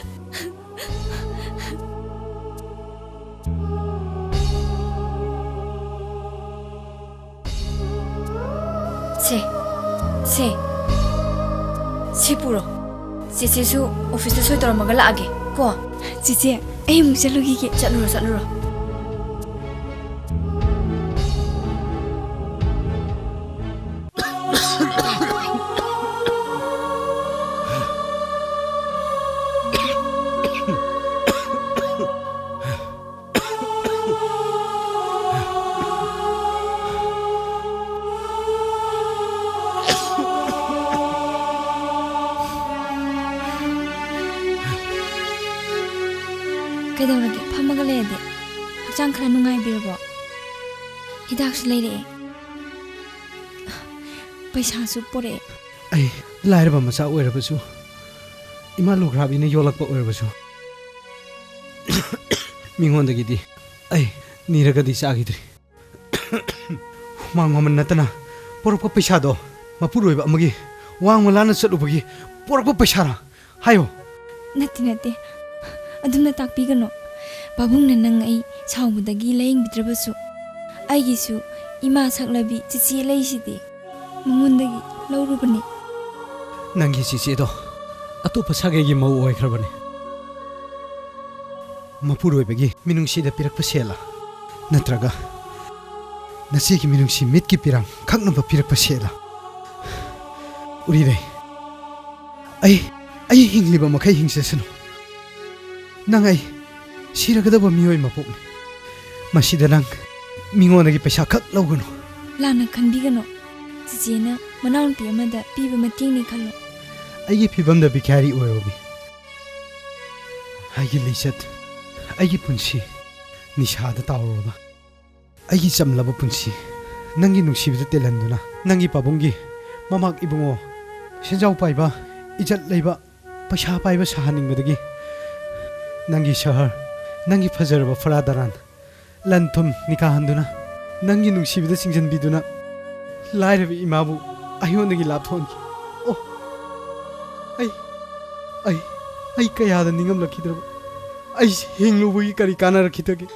ꯁꯦ, ꯁꯦ, ꯁꯤ ꯄꯨꯔꯣ꯫ ꯆꯦꯆꯦꯁꯨ ꯑꯣꯐꯤꯁꯇ ꯁꯣꯏ ꯇꯧꯔꯝꯃꯒ ꯂꯥꯛꯑꯒꯦ ꯀꯣ꯫ ꯆꯦꯆꯦ, ꯑꯩ ꯑꯃꯨꯛ ꯆꯠꯂꯨꯈꯤꯒꯦ꯫ ꯆꯠꯂꯨꯔꯣ, ꯆꯠꯂꯨꯔꯣ꯫ ꯀꯩꯗꯧꯔꯒꯦ? ꯐꯝꯃꯒ ꯂꯩꯔꯗꯤ ꯍꯛꯆꯥꯡ ꯈꯔ ꯅꯨꯡꯉꯥꯏꯕꯤꯔꯕꯣ? ꯍꯤꯗꯥꯛꯁꯨ ꯂꯩꯔꯛꯑꯦ, ꯄꯩꯁꯥꯁꯨ ꯄꯨꯔꯛꯑꯦ꯫ ꯑꯩ ꯂꯥꯏꯔꯕ ꯃꯆꯥ ꯑꯣꯏꯔꯕꯁꯨ, ꯏꯃꯥ ꯂꯨꯈ꯭ꯔꯥꯕꯤꯅ ꯌꯣꯜꯂꯛꯄ ꯑꯣꯏꯔꯕꯁꯨ, ꯃꯤꯉꯣꯟꯗꯒꯤꯗꯤ ꯑꯩ ꯅꯤꯔꯒꯗꯤ ꯆꯥꯈꯤꯗ꯭ꯔꯤ꯫ ꯍꯨꯃꯥꯡ ꯃꯃꯜ ꯅꯠꯇꯅ ꯄꯣꯔꯛꯄ ꯄꯩꯁꯥꯗꯣ ꯃꯄꯨꯔꯣꯏꯕ ꯑꯃꯒꯤ ꯋꯥꯡꯃ ꯂꯥꯟꯅ ꯆꯠꯂꯨꯕꯒꯤ ꯄꯣꯔꯛꯄ ꯄꯩꯁꯥꯔꯥ? ꯍꯥꯏꯌꯣ꯫ ꯅꯠꯇꯦ, ꯅꯠꯇꯦ꯫ ꯑꯗꯨꯝꯅ ꯇꯥꯛꯄꯤꯒꯅꯨ꯫ ꯄꯥꯕꯨꯡꯅ ꯅꯪ ꯑꯩ ꯁꯥꯎꯕꯗꯒꯤ ꯂꯥꯌꯦꯡꯕꯤꯗ꯭ꯔꯕꯁꯨ, ꯑꯩꯒꯤꯁꯨ ꯏꯃꯥ ꯁꯛꯂꯕꯤ ꯆꯤꯆꯦ ꯂꯩꯁꯤꯗꯤ꯫ ꯃꯉꯣꯟꯗꯒꯤ ꯂꯧꯔꯨꯕꯅꯤ꯫ ꯅꯪꯒꯤ ꯆꯤꯆꯦꯗꯣ ꯑꯇꯣꯞꯄ ꯁꯥꯒꯩꯒꯤ ꯃꯧ ꯑꯣꯏꯈ꯭ꯔꯕꯅꯤ꯫ ꯃꯄꯨꯔꯣꯏꯕꯒꯤ ꯃꯤꯅꯨꯡꯁꯤꯗ ꯄꯤꯔꯛꯄ ꯁꯦꯜꯂ, ꯅꯠꯇ꯭ꯔꯒ ꯅꯆꯦꯒꯤ ꯃꯤꯅꯨꯡꯁꯤ ꯃꯤꯠꯀꯤ ꯄꯤꯔꯥꯡ ꯈꯛꯅꯕ ꯄꯤꯔꯛꯄ ꯁꯦꯜꯂ? ꯎꯔꯤꯔꯩ, ꯑꯩ, ꯑꯩ ꯍꯤꯡꯂꯤꯕ ꯃꯈꯩ ꯍꯤꯡꯖꯁꯅꯨ꯫ ꯅꯪ ꯑꯩ ꯁꯤꯔꯒꯗꯕ ꯃꯤꯑꯣꯏ ꯃꯄꯣꯛꯅꯤ꯫ ꯃꯁꯤꯗ ꯅꯪ ꯃꯤꯉꯣꯟꯗꯒꯤ ꯄꯩꯁꯥ ꯈꯛ ꯂꯧꯒꯅꯨ꯫ ꯂꯥꯟꯅ ꯈꯟꯕꯤꯒꯅꯨ꯫ ꯆꯤꯆꯦꯅ ꯃꯅꯥꯎꯅꯨꯄꯤ ꯑꯃꯗ ꯄꯤꯕ ꯃꯇꯦꯡꯅꯤ ꯈꯜꯂꯣ꯫ ꯑꯩꯒꯤ ꯐꯤꯕꯝꯗ ꯚꯤꯈꯥꯔꯤ ꯑꯣꯏꯔꯕꯤ꯫ ꯑꯩꯒꯤ ꯂꯤꯆꯠ, ꯑꯩꯒꯤ ꯄꯨꯟꯁꯤ ꯅꯤꯁꯥꯗ ꯇꯥꯎꯔꯕ꯫ ꯑꯩꯒꯤ ꯆꯝꯂꯕ ꯄꯨꯟꯁꯤ ꯅꯪꯒꯤ ꯅꯨꯡꯁꯤꯕꯗ ꯇꯦꯜꯍꯟꯗꯨꯅ, ꯅꯪꯒꯤ ꯄꯥꯕꯨꯡꯒꯤ ꯃꯃꯥꯛ ꯏꯕꯨꯡꯉꯣ, ꯁꯦꯟꯖꯥꯎ ꯄꯥꯏꯕ, ꯏꯖꯠ ꯂꯩꯕ, ꯄꯩꯁꯥ ꯄꯥꯏꯕ ꯁꯥꯍꯟꯅꯤꯡꯕꯗꯒꯤ ꯅꯪꯒꯤ ꯁꯍꯔ, ꯅꯪꯒꯤ ꯐꯖꯔꯕ ꯐꯔꯥ ꯗꯔꯥꯟ, ꯂꯟ ꯊꯨꯝ ꯅꯤꯀꯥꯍꯟꯗꯨꯅ, ꯅꯪꯒꯤ ꯅꯨꯡꯁꯤꯕꯗ ꯆꯤꯡꯁꯤꯟꯕꯤꯗꯨꯅ, ꯂꯥꯏꯔꯕ ꯏꯃꯥꯕꯨ ꯑꯩꯉꯣꯟꯗꯒꯤ ꯂꯥꯞꯊꯣꯛꯍꯟꯈꯤ꯫ ꯑꯣ, ꯑꯩ, ꯑꯩ, ꯑꯩ ꯀꯌꯥꯗ ꯅꯤꯡꯉꯝꯂꯛꯈꯤꯗ꯭ꯔꯕ? ꯑꯩ ꯍꯤꯡꯂꯨꯕꯒꯤ ꯀꯔꯤ ꯀꯥꯟꯅꯔꯛꯈꯤꯗꯒꯦ?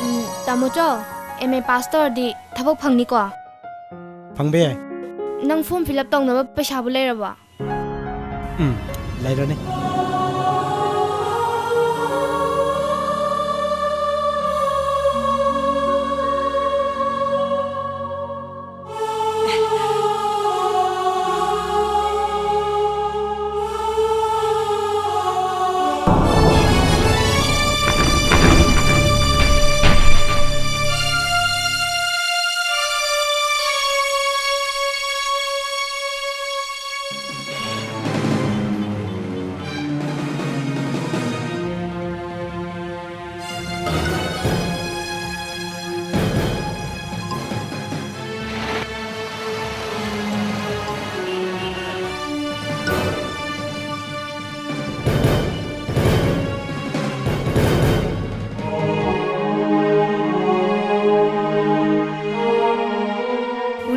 ꯎꯝ, ꯇꯥꯃꯣꯆꯧ, M A pass ꯇꯧꯔꯗꯤ ꯊꯕꯛ ꯐꯪꯅꯤꯀꯣ? ꯐꯪꯕ ꯌꯥꯏ꯫ ꯅꯪ form fill up ꯇꯧꯅꯕ ꯄꯩꯁꯥꯕꯨ ꯂꯩꯔꯕꯣ? ꯎꯝ, ꯂꯩꯔꯅꯤ꯫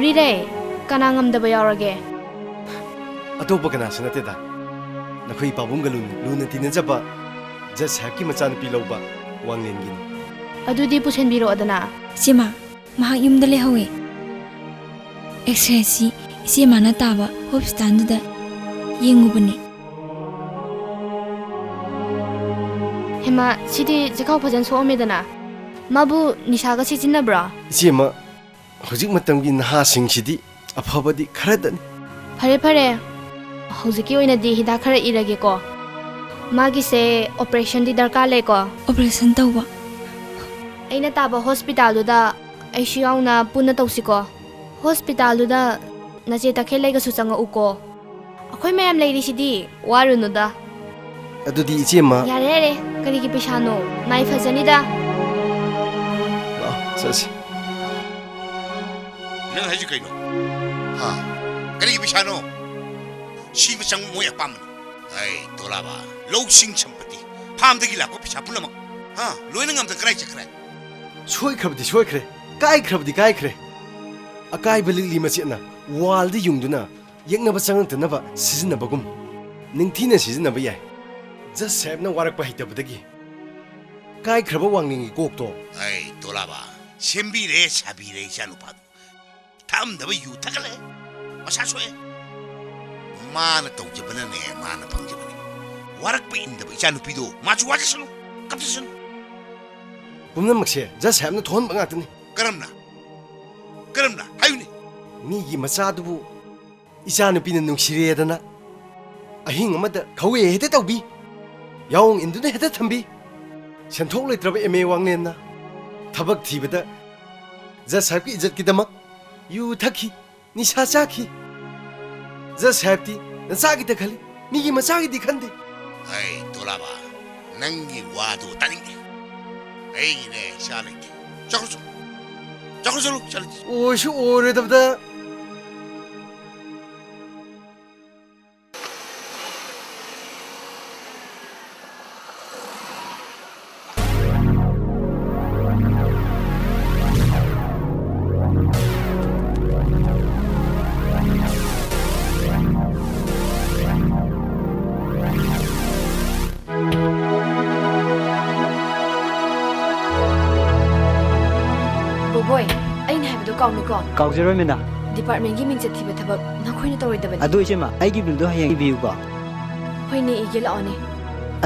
ꯏꯔꯦ, ꯀꯅꯥ ꯉꯝꯗꯕ ꯌꯥꯎꯔꯒꯦ? ꯑꯇꯣꯞꯄ ꯀꯅꯥꯁꯨ ꯅꯠꯇꯦꯗ, ꯅꯈꯣꯏ ꯄꯥꯕꯨꯡꯒ ꯂꯨꯅ, ꯂꯨꯅ ꯇꯤꯟꯅꯖꯕ ꯖꯖ ꯁꯥꯍꯦꯕꯀꯤ ꯃꯆꯥꯅꯨꯄꯤ ꯂꯧꯕ ꯋꯥꯡꯂꯦꯟꯒꯤꯅꯤ꯫ ꯑꯗꯨꯗꯤ ꯄꯨꯁꯤꯟꯕꯤꯔꯛꯑꯣꯗꯅ꯫ ꯏꯆꯦꯃ, ꯃꯍꯥꯛ ꯌꯨꯝꯗ ꯂꯩꯍꯧꯋꯦ꯫ ꯑꯦꯛꯁꯔꯦꯁꯤ ꯏꯆꯦꯃꯅ ꯇꯥꯕ ꯍꯣꯁꯄꯤꯇꯥꯜꯗꯨꯗ ꯌꯦꯡꯉꯨꯕꯅꯦ꯫ ꯍꯦꯃꯥ, ꯁꯤꯗꯤ ꯆꯦꯈꯥꯎ ꯐꯖꯅ ꯁꯣꯛꯑꯝꯃꯦꯗꯅ꯫ ꯃꯥꯕꯨ ꯅꯤꯁꯥꯒ ꯁꯤꯖꯤꯟꯅꯕ꯭ꯔꯣ? ꯏꯆꯦꯃ, ꯍꯧꯖꯤꯛ ꯃꯇꯝꯒꯤ ꯅꯍꯥꯁꯤꯡꯁꯤꯗꯤ ꯑꯐꯕꯗꯤ ꯈꯔꯗꯅꯤ꯫ ꯐꯔꯦ, ꯐꯔꯦ꯫ ꯍꯧꯖꯤꯛꯀꯤ ꯑꯣꯏꯅꯗꯤ ꯍꯤꯗꯥꯛ ꯈꯔ ꯏꯔꯒꯦꯀꯣ꯫ ꯃꯥꯒꯤꯁꯦ ꯑꯣꯄꯔꯦꯁꯟꯗꯤ ꯗꯔꯀꯥꯔ ꯂꯩꯀꯣ꯫ ꯑꯣꯄꯔꯦꯁꯟ ꯇꯧꯕ? ꯑꯩꯅ ꯇꯥꯕ ꯍꯣꯁꯄꯤꯇꯥꯜꯗꯨꯗ ꯑꯩꯁꯨ ꯌꯥꯎꯅ ꯄꯨꯟꯅ ꯇꯧꯁꯤꯀꯣ꯫ ꯍꯣꯁꯄꯤꯇꯥꯜꯗꯨꯗ ꯅꯆꯦ ꯇꯈꯦꯜꯂꯩꯒꯁꯨ ꯆꯪꯉꯛꯎꯀꯣ꯫ ꯑꯩꯈꯣꯏ ꯃꯌꯥꯝ ꯂꯩꯔꯤꯁꯤꯗꯤ, ꯋꯥꯔꯨꯅꯨꯗ꯫ ꯑꯗꯨꯗꯤ ꯏꯆꯦꯃ꯫ ꯌꯥꯔꯦ, ꯌꯥꯔꯦ, ꯀꯔꯤꯒꯤ ꯄꯩꯁꯥꯅꯣ? ꯃꯥꯏ ꯐꯖꯅꯤꯗ꯫ ꯂꯥꯛꯑꯣ, ꯆꯠꯁꯤ꯫ ꯅꯪ ꯍꯥꯏꯁꯤ ꯀꯩꯅꯣ? ꯍꯥ? ꯀꯔꯤꯒꯤ ꯄꯩꯁꯥꯅꯣ? ꯁꯤꯕ ꯆꯪꯕ ꯃꯣꯏ ꯑꯄꯥꯝꯕꯅꯤ꯫ ꯑꯩ ꯇꯣꯂꯥꯕ, ꯂꯧꯁꯤꯡ ꯁꯝꯄꯇꯤ, ꯐꯥꯝꯗꯒꯤ ꯂꯥꯛꯄ ꯄꯩꯁꯥ ꯄꯨꯝꯅꯃꯛ, ꯍꯥ, ꯂꯣꯏꯅ ꯉꯝꯗ ꯀꯗꯥꯏ ꯆꯠꯈ꯭ꯔꯦ? ꯁꯣꯏꯈ꯭ꯔꯕꯗꯤ ꯁꯣꯏꯈ꯭ꯔꯦ, ꯀꯥꯏꯈ꯭ꯔꯕꯗꯤ ꯀꯥꯏꯈ꯭ꯔꯦ꯫ ꯑꯀꯥꯏꯕ ꯂꯤꯛꯂꯤ ꯃꯆꯦꯠꯅ ꯋꯥꯜꯗ ꯌꯨꯡꯗꯨꯅ ꯌꯦꯛꯅꯕ ꯆꯪꯉꯛꯇꯅꯕ ꯁꯤꯖꯤꯟꯅꯕꯒꯨꯝ, ꯅꯤꯡꯊꯤꯅ ꯁꯤꯖꯤꯟꯅꯕ ꯌꯥꯏ꯫ ꯖꯖ ꯁꯥꯍꯦꯕꯅ ꯋꯥꯔꯛꯄ ꯍꯩꯇꯕꯗꯒꯤ ꯀꯥꯏꯈ꯭ꯔꯕ ꯋꯥꯡꯂꯦꯟꯒꯤ ꯀꯣꯛꯇꯣ꯫ ꯑꯩ ꯇꯣꯂꯥꯕ, ꯁꯦꯝꯕꯤꯔꯦ ꯁꯥꯕꯤꯔꯦ ꯏꯆꯥꯅꯨꯄꯥꯗꯣ꯫ ꯊꯛꯑꯝꯗꯕ ꯌꯨ ꯊꯛꯀꯠꯂꯛꯑꯦ꯫ ꯃꯁꯥ ꯁꯣꯛꯑꯦ꯫ ꯃꯥꯅ ꯇꯧꯖꯕꯅꯅꯦ, ꯃꯥꯅ ꯐꯪꯖꯕꯅꯤ꯫ ꯋꯥꯔꯛꯄ ꯏꯟꯗꯕ ꯏꯆꯥꯅꯨꯄꯤꯗꯣ ꯃꯥꯁꯨ ꯋꯥꯖꯁꯅꯨ, ꯀꯞꯆꯁꯅꯨ꯫ ꯄꯨꯝꯅꯃꯛꯁꯦ ꯖꯖ ꯁꯥꯍꯦꯕꯅ ꯊꯣꯛꯍꯟꯕ ꯉꯥꯛꯇꯅꯤ꯫ ꯀꯔꯝꯅ? ꯀꯔꯝꯅ? ꯍꯥꯏꯌꯨꯅꯦ꯫ ꯃꯤꯒꯤ ꯃꯆꯥꯗꯨꯕꯨ ꯏꯆꯥꯅꯨꯄꯤꯅ ꯅꯨꯡꯁꯤꯔꯦꯗꯅ ꯑꯍꯤꯡ ꯑꯃꯗ ꯈꯧꯋꯦ ꯍꯦꯛꯇ ꯇꯧꯕꯤ, ꯌꯥꯑꯣꯡ ꯏꯟꯗꯨꯅ ꯍꯦꯛꯇ ꯊꯝꯕꯤ꯫ ꯁꯦꯟꯊꯣꯛ ꯂꯩꯇ꯭ꯔꯕ ꯑꯦꯝ ꯑꯦ ꯋꯥꯡꯂꯦꯟꯅ ꯊꯕꯛ ꯊꯤꯕꯗ ꯖꯖ ꯁꯥꯍꯦꯕꯀꯤ ꯏꯖꯠꯀꯤꯗꯃꯛ ꯌꯨ ꯊꯛꯈꯤ, ꯅꯤꯁꯥ ꯆꯥꯈꯤ꯫ ꯖꯖ ꯁꯥꯍꯦꯕꯇꯤ ꯅꯆꯥꯒꯤꯇ ꯈꯜꯂꯤ, ꯃꯤꯒꯤ ꯃꯆꯥꯒꯤꯗꯤ ꯈꯟꯗꯦ꯫ ꯑꯩ ꯇꯣꯂꯥꯕ, ꯅꯪꯒꯤ ꯋꯥꯗꯨ ꯇꯥꯅꯤꯡꯗꯦ꯫ ꯑꯩꯒꯤꯅꯦ ꯏꯆꯥ ꯂꯩꯇꯦ꯫ ꯆꯠꯈ꯭ꯔꯣ ꯆꯠꯂꯣ꯫ ꯆꯠꯈ꯭ꯔꯣ ꯆꯠꯂꯣ, ꯏꯆꯥ ꯂꯩꯇꯦ꯫ ꯑꯣꯏꯁꯨ ꯑꯣꯏꯔꯣꯏꯗꯕꯗ꯫ ꯀꯥꯎꯅꯨꯀꯣ꯫ ꯀꯥꯎꯖꯔꯣꯏ, ꯃꯦꯗꯥꯝ꯫ ꯗꯤꯄꯥꯔꯠꯃꯦꯟꯒꯤ ꯃꯤꯡꯆꯠ ꯊꯤꯕ ꯊꯕꯛ ꯅꯈꯣꯏꯅ ꯇꯧꯔꯣꯏꯗꯕꯅꯤ꯫ ꯑꯗꯨ ꯏꯆꯦꯃ, ꯑꯩꯒꯤ ꯕꯤꯜꯗꯣ ꯍꯌꯦꯡ ꯏꯕꯤꯌꯨꯀꯣ꯫ ꯍꯣꯏꯅꯦ, ꯏꯒꯦ, ꯂꯥꯛꯑꯣꯅꯦ꯫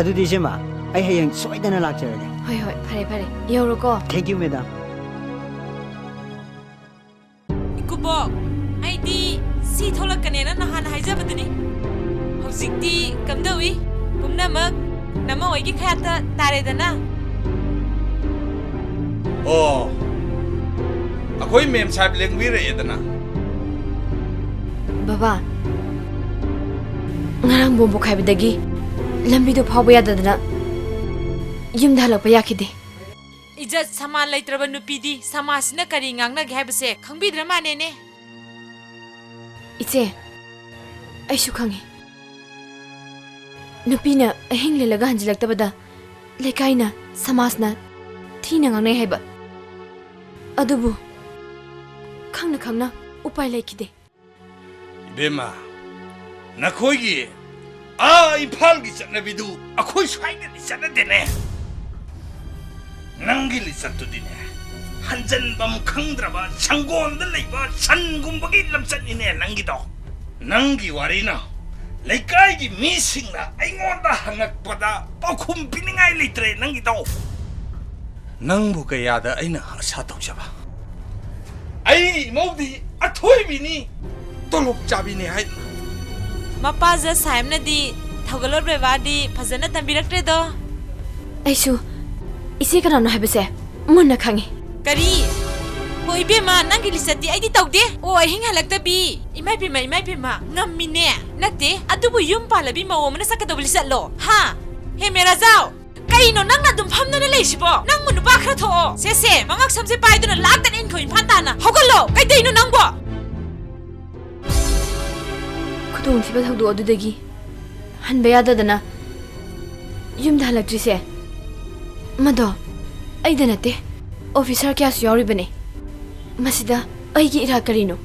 ꯑꯗꯨꯗꯤ ꯏꯆꯦꯃ, ꯑꯩ ꯍꯌꯦꯡ ꯁꯣꯏꯗꯅ ꯂꯥꯛꯆꯔꯒꯦ꯫ ꯍꯣꯏ, ꯍꯣꯏ, ꯐꯔꯦ, ꯐꯔꯦ꯫ ꯌꯧꯔꯣꯀꯣ꯫ Thank you, madam. ꯏꯀꯨꯕꯣꯛ, ꯑꯩꯗꯤ ꯁꯤ ꯊꯣꯛꯂꯛꯀꯅꯦꯅ ꯅꯍꯥꯟ ꯍꯥꯏꯖꯕꯗꯨꯅꯤ꯫ ꯍꯧꯖꯤꯛꯇꯤ ꯀꯝꯗꯧꯏ? ꯄꯨꯝꯅꯃꯛ ꯅꯃ ꯍꯣꯏꯒꯤ ꯈꯌꯥꯠꯇ ꯇꯥꯔꯦꯗꯅ꯫ ꯑꯣ, ꯑꯩꯈꯣꯏ ꯃꯦꯝ ꯁꯥꯍꯦꯕ ꯂꯦꯡꯕꯤꯔꯛꯑꯦꯗꯅ꯫ ꯕꯕꯥ, ꯉꯔꯥꯡ ꯕꯣꯝ ꯄꯣꯈꯥꯏꯕꯗꯒꯤ ꯂꯝꯕꯤꯗꯣ ꯐꯥꯎꯕ ꯌꯥꯗꯗꯅ ꯌꯨꯝꯗ ꯍꯜꯂꯛꯄ ꯌꯥꯈꯤꯗꯦ꯫ ꯏꯖꯠ ꯁꯃꯥꯟ ꯂꯩꯇ꯭ꯔꯕ ꯅꯨꯄꯤꯗꯤ ꯁꯃꯥꯖꯁꯤꯅ ꯀꯔꯤ ꯉꯥꯡꯅꯒꯦ ꯍꯥꯏꯕꯁꯦ ꯈꯪꯕꯤꯗ꯭ꯔ ꯃꯥꯅꯦꯅꯦ꯫ ꯏꯆꯦ, ꯑꯩꯁꯨ ꯈꯪꯉꯤ꯫ ꯅꯨꯄꯤꯅ ꯑꯍꯤꯡ ꯂꯦꯜꯂꯒ ꯍꯟꯖꯤꯜꯂꯛꯇꯕꯗ ꯂꯩꯀꯥꯏꯅ, ꯁꯃꯥꯖꯅ ꯊꯤꯅ ꯉꯥꯡꯅꯩ ꯍꯥꯏꯕ꯫ ꯑꯗꯨꯕꯨ ꯈꯪꯅ ꯈꯪꯅ ꯎꯄꯥꯏ ꯂꯩꯈꯤꯗꯦ꯫ ꯏꯕꯦꯝꯃ, ꯅꯈꯣꯏꯒꯤ ꯑꯥ ꯏꯝꯐꯥꯜꯒꯤ ꯆꯠꯅꯕꯤꯗꯨ ꯑꯩꯈꯣꯏ ꯁ꯭ꯋꯥꯏꯗꯗꯤ ꯆꯠꯅꯗꯦꯅꯦ꯫ ꯅꯪꯒꯤ ꯂꯤꯆꯠꯇꯨꯗꯤꯅꯦ, ꯍꯟꯖꯟꯐꯝ ꯈꯪꯗ꯭ꯔꯕ ꯁꯪꯒꯣꯜꯗ ꯂꯩꯕ ꯁꯟꯒꯨꯝꯕꯒꯤ ꯂꯝꯆꯠꯅꯤꯅꯦ ꯅꯪꯒꯤꯗꯣ꯫ ꯅꯪꯒꯤ ꯋꯥꯔꯤꯅ ꯂꯩꯀꯥꯏꯒꯤ ꯃꯤꯁꯤꯡꯅ ꯑꯩꯉꯣꯟꯗ ꯍꯪꯉꯛꯄꯗ ꯄꯥꯎꯈꯨꯝ ꯄꯤꯅꯤꯡꯉꯥꯏ ꯂꯩꯇ꯭ꯔꯦ ꯅꯪꯒꯤꯗꯣ꯫ ꯅꯪꯕꯨ ꯀꯌꯥꯗ ꯑꯩꯅ ꯑꯁꯥ ꯇꯧꯖꯕ? ꯑꯩ ꯏꯃꯧꯗꯤ ꯑꯊꯣꯏꯕꯤꯅꯤ, ꯇꯣꯂꯣꯞ ꯆꯥꯕꯤꯅꯤ ꯍꯥꯏꯗꯅ꯫ ꯃꯄꯥ ꯖꯁ ꯁꯥꯍꯦꯕꯅꯗꯤ ꯊꯧꯒꯜꯂꯣꯟ ꯕꯦꯕꯥꯔꯗꯤ ꯐꯖꯅ ꯇꯝꯕꯤꯔꯛꯇ꯭ꯔꯦꯗꯣ꯫ ꯑꯩꯁꯨ ꯏꯆꯦ ꯀꯅꯥꯅꯣ ꯍꯥꯏꯕꯁꯦ ꯃꯨꯟꯅ ꯈꯪꯉꯤ꯫ ꯀꯔꯤ? ꯍꯣ ꯏꯕꯦꯝꯃ, ꯅꯪꯒꯤ ꯂꯤꯆꯠꯇꯤ ꯑꯩꯗꯤ ꯇꯧꯗꯦ꯫ ꯑꯣ, ꯑꯍꯤꯡ ꯍꯜꯂꯛꯇꯕꯤ꯫ ꯏꯃꯥꯏ ꯄꯦꯝꯃ, ꯏꯃꯥꯏ ꯄꯦꯝꯃ, ꯉꯝꯃꯤꯅꯦ꯫ ꯅꯠꯇꯦ, ꯑꯗꯨꯕꯨ ꯌꯨꯝ ꯄꯥꯜꯂꯕꯤ ꯃꯧ ꯑꯃꯅ ꯆꯠꯀꯗꯧꯕ ꯂꯤꯆꯠꯂꯣ? ꯍꯥ? ꯍꯦ ꯃꯦꯔꯥꯖꯥꯎ! ꯀꯩꯅꯣ ꯅꯪꯅ ꯑꯗꯨꯝ ꯐꯝꯗꯅ ꯂꯩꯁꯤꯕꯣ? ꯅꯪꯕꯨ ꯅꯨꯄꯥ ꯈꯔ ꯊꯣꯛꯑꯣ꯫ ꯁꯦ, ꯁꯦ, ꯃꯉꯛ ꯁꯝꯁꯦ ꯄꯥꯏꯗꯨꯅ ꯂꯥꯛꯇꯅ ꯏꯟꯈꯣ ꯏꯝꯐꯥꯜ ꯇꯥꯅ꯫ ꯍꯧꯒꯠꯂꯣ! ꯀꯩꯗꯩꯅꯣ ꯅꯪꯕꯣ? ꯈꯨꯗꯣꯡꯊꯤꯕ ꯊꯧꯗꯣꯛ ꯑꯗꯨꯗꯒꯤ ꯍꯟꯕ ꯌꯥꯗꯗꯅ ꯌꯨꯝꯗ ꯍꯜꯂꯛꯇ꯭ꯔꯤꯁꯦ, ꯃꯗꯣ ꯑꯩꯗ ꯅꯠꯇꯦ, ꯑꯣꯐꯤꯁꯥꯔ ꯀꯌꯥꯁꯨ ꯌꯥꯎꯔꯤꯕꯅꯦ꯫ ꯃꯁꯤꯗ ꯑꯩꯒꯤ ꯏꯔꯥ ꯀꯔꯤꯅꯣ?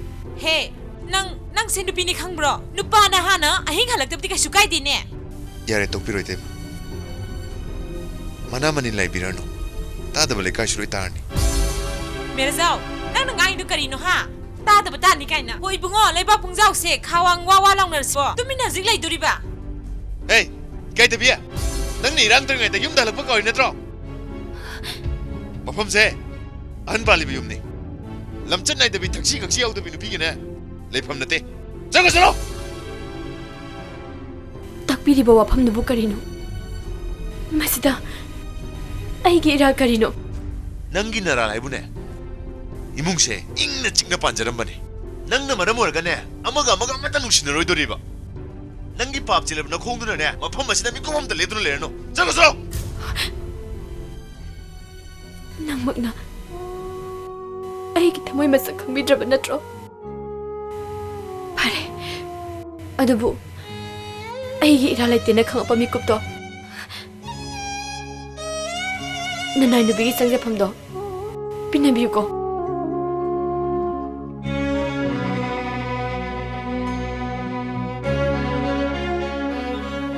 ꯍꯦ, ꯅꯪ, ꯅꯪꯁꯦ ꯅꯨꯄꯤꯅꯤ ꯈꯪꯕ꯭ꯔꯣ? ꯅꯨꯄꯥꯅ ꯍꯥꯟꯅ ꯑꯍꯤꯡ ꯍꯜꯂꯛꯇꯕꯗꯤ ꯀꯩꯁꯨ ꯀꯥꯏꯗꯦꯅꯦ꯫ ꯌꯥꯔꯦ, ꯇꯣꯛꯄꯤꯔꯣ, ꯏꯇꯩꯃ꯫ ꯃꯅꯥ ꯃꯅꯤꯟ ꯂꯥꯏꯕꯤꯔꯅꯨ꯫ ꯇꯥꯗꯕ ꯂꯩꯀꯥꯏꯁꯨ ꯂꯣꯏ ꯇꯥꯔꯅꯤ꯫ ꯃꯦꯔꯖꯥꯎ, ꯅꯪꯅ ꯉꯥꯡꯉꯤꯗꯣ ꯀꯔꯤꯅꯣ, ꯍꯥ? ꯇꯥꯗꯕ ꯇꯥꯅꯤ ꯀꯥꯏꯅ꯫ ꯍꯣ, ꯏꯕꯨꯡꯉꯣ, ꯂꯩꯕꯥꯛ ꯄꯨꯡꯖꯥꯎꯁꯦ ꯈꯥꯋꯥꯡ ꯋꯥ ꯋꯥ ꯂꯥꯎꯅꯔꯁꯤꯕꯣ? ꯇꯨꯃꯤꯟꯅ ꯍꯧꯖꯤꯛ ꯂꯩꯗꯣꯔꯤꯕ? ꯍꯦ, ꯏꯀꯥꯏꯗꯕꯤ! ꯅꯪꯅ ꯏꯔꯥꯡ ꯇꯧꯔꯤꯉꯩꯗ ꯌꯨꯝꯗ ꯍꯜꯂꯛꯄ ꯀꯥꯎꯔꯤ ꯅꯠꯇ꯭ꯔꯣ? ꯃꯐꯝꯁꯦ ꯑꯍꯟ ꯄꯥꯜꯂꯤꯕ ꯌꯨꯝꯅꯤ꯫ ꯂꯝꯆꯠ ꯅꯥꯏꯗꯕꯤ, ꯊꯛꯁꯤ ꯈꯛꯁꯤ ꯌꯥꯎꯗꯕꯤ ꯅꯨꯄꯤꯒꯤꯅꯦ ꯂꯩꯐꯝ ꯅꯠꯇꯦ꯫ ꯆꯠꯈ꯭ꯔꯣ, ꯆꯠꯂꯣ! ꯇꯥꯛꯄꯤꯔꯤꯕ ꯋꯥꯐꯝꯗꯨꯕꯨ ꯀꯔꯤꯅꯣ? ꯃꯁꯤꯗ ꯑꯩꯒꯤ ꯏꯔꯥꯜ ꯀꯔꯤꯅꯣ? ꯅꯪꯒꯤ ꯅꯔꯥꯜ ꯍꯥꯏꯕꯨꯅꯦ, ꯏꯃꯨꯡꯁꯦ ꯏꯪꯅ ꯆꯤꯛꯅ ꯄꯥꯟꯖꯔꯝꯕꯅꯤ꯫ ꯅꯪꯅ ꯃꯔꯝ ꯑꯣꯏꯔꯒꯅꯦ, ꯑꯃꯒ ꯑꯃꯒ ꯑꯃꯠꯇ ꯅꯨꯡꯁꯤꯅꯔꯣꯏꯗꯣꯔꯤꯕ꯫ ꯅꯪꯒꯤ ꯄꯥꯞ ꯆꯦꯜꯂꯕ ꯅꯈꯣꯡꯗꯨꯅꯅꯦ, ꯃꯐꯝ ꯑꯁꯤꯗ ꯃꯤꯀꯨꯞ ꯑꯃꯇ ꯂꯦꯞꯇꯨꯅ ꯂꯩꯔꯅꯨ꯫ ꯆꯠꯂꯣ, ꯆꯠꯂꯣ! ꯅꯪꯃꯛꯅ ꯑꯩꯒꯤ ꯊꯃꯣꯏ ꯃꯁꯛ ꯈꯪꯕꯤꯗ꯭ꯔꯕ ꯅꯠꯇ꯭ꯔꯣ? ꯐꯔꯦ, ꯑꯗꯨꯕꯨ ꯑꯩꯒꯤ ꯏꯔꯥꯜ ꯂꯩꯇꯦꯅ ꯈꯪꯉꯛꯄ ꯃꯤꯀꯨꯞꯇꯣ, ꯅꯅꯥꯏ ꯅꯨꯄꯤꯒꯤ ꯆꯪꯖꯐꯝꯗꯣ ꯄꯤꯅꯕꯤꯌꯨꯀꯣ꯫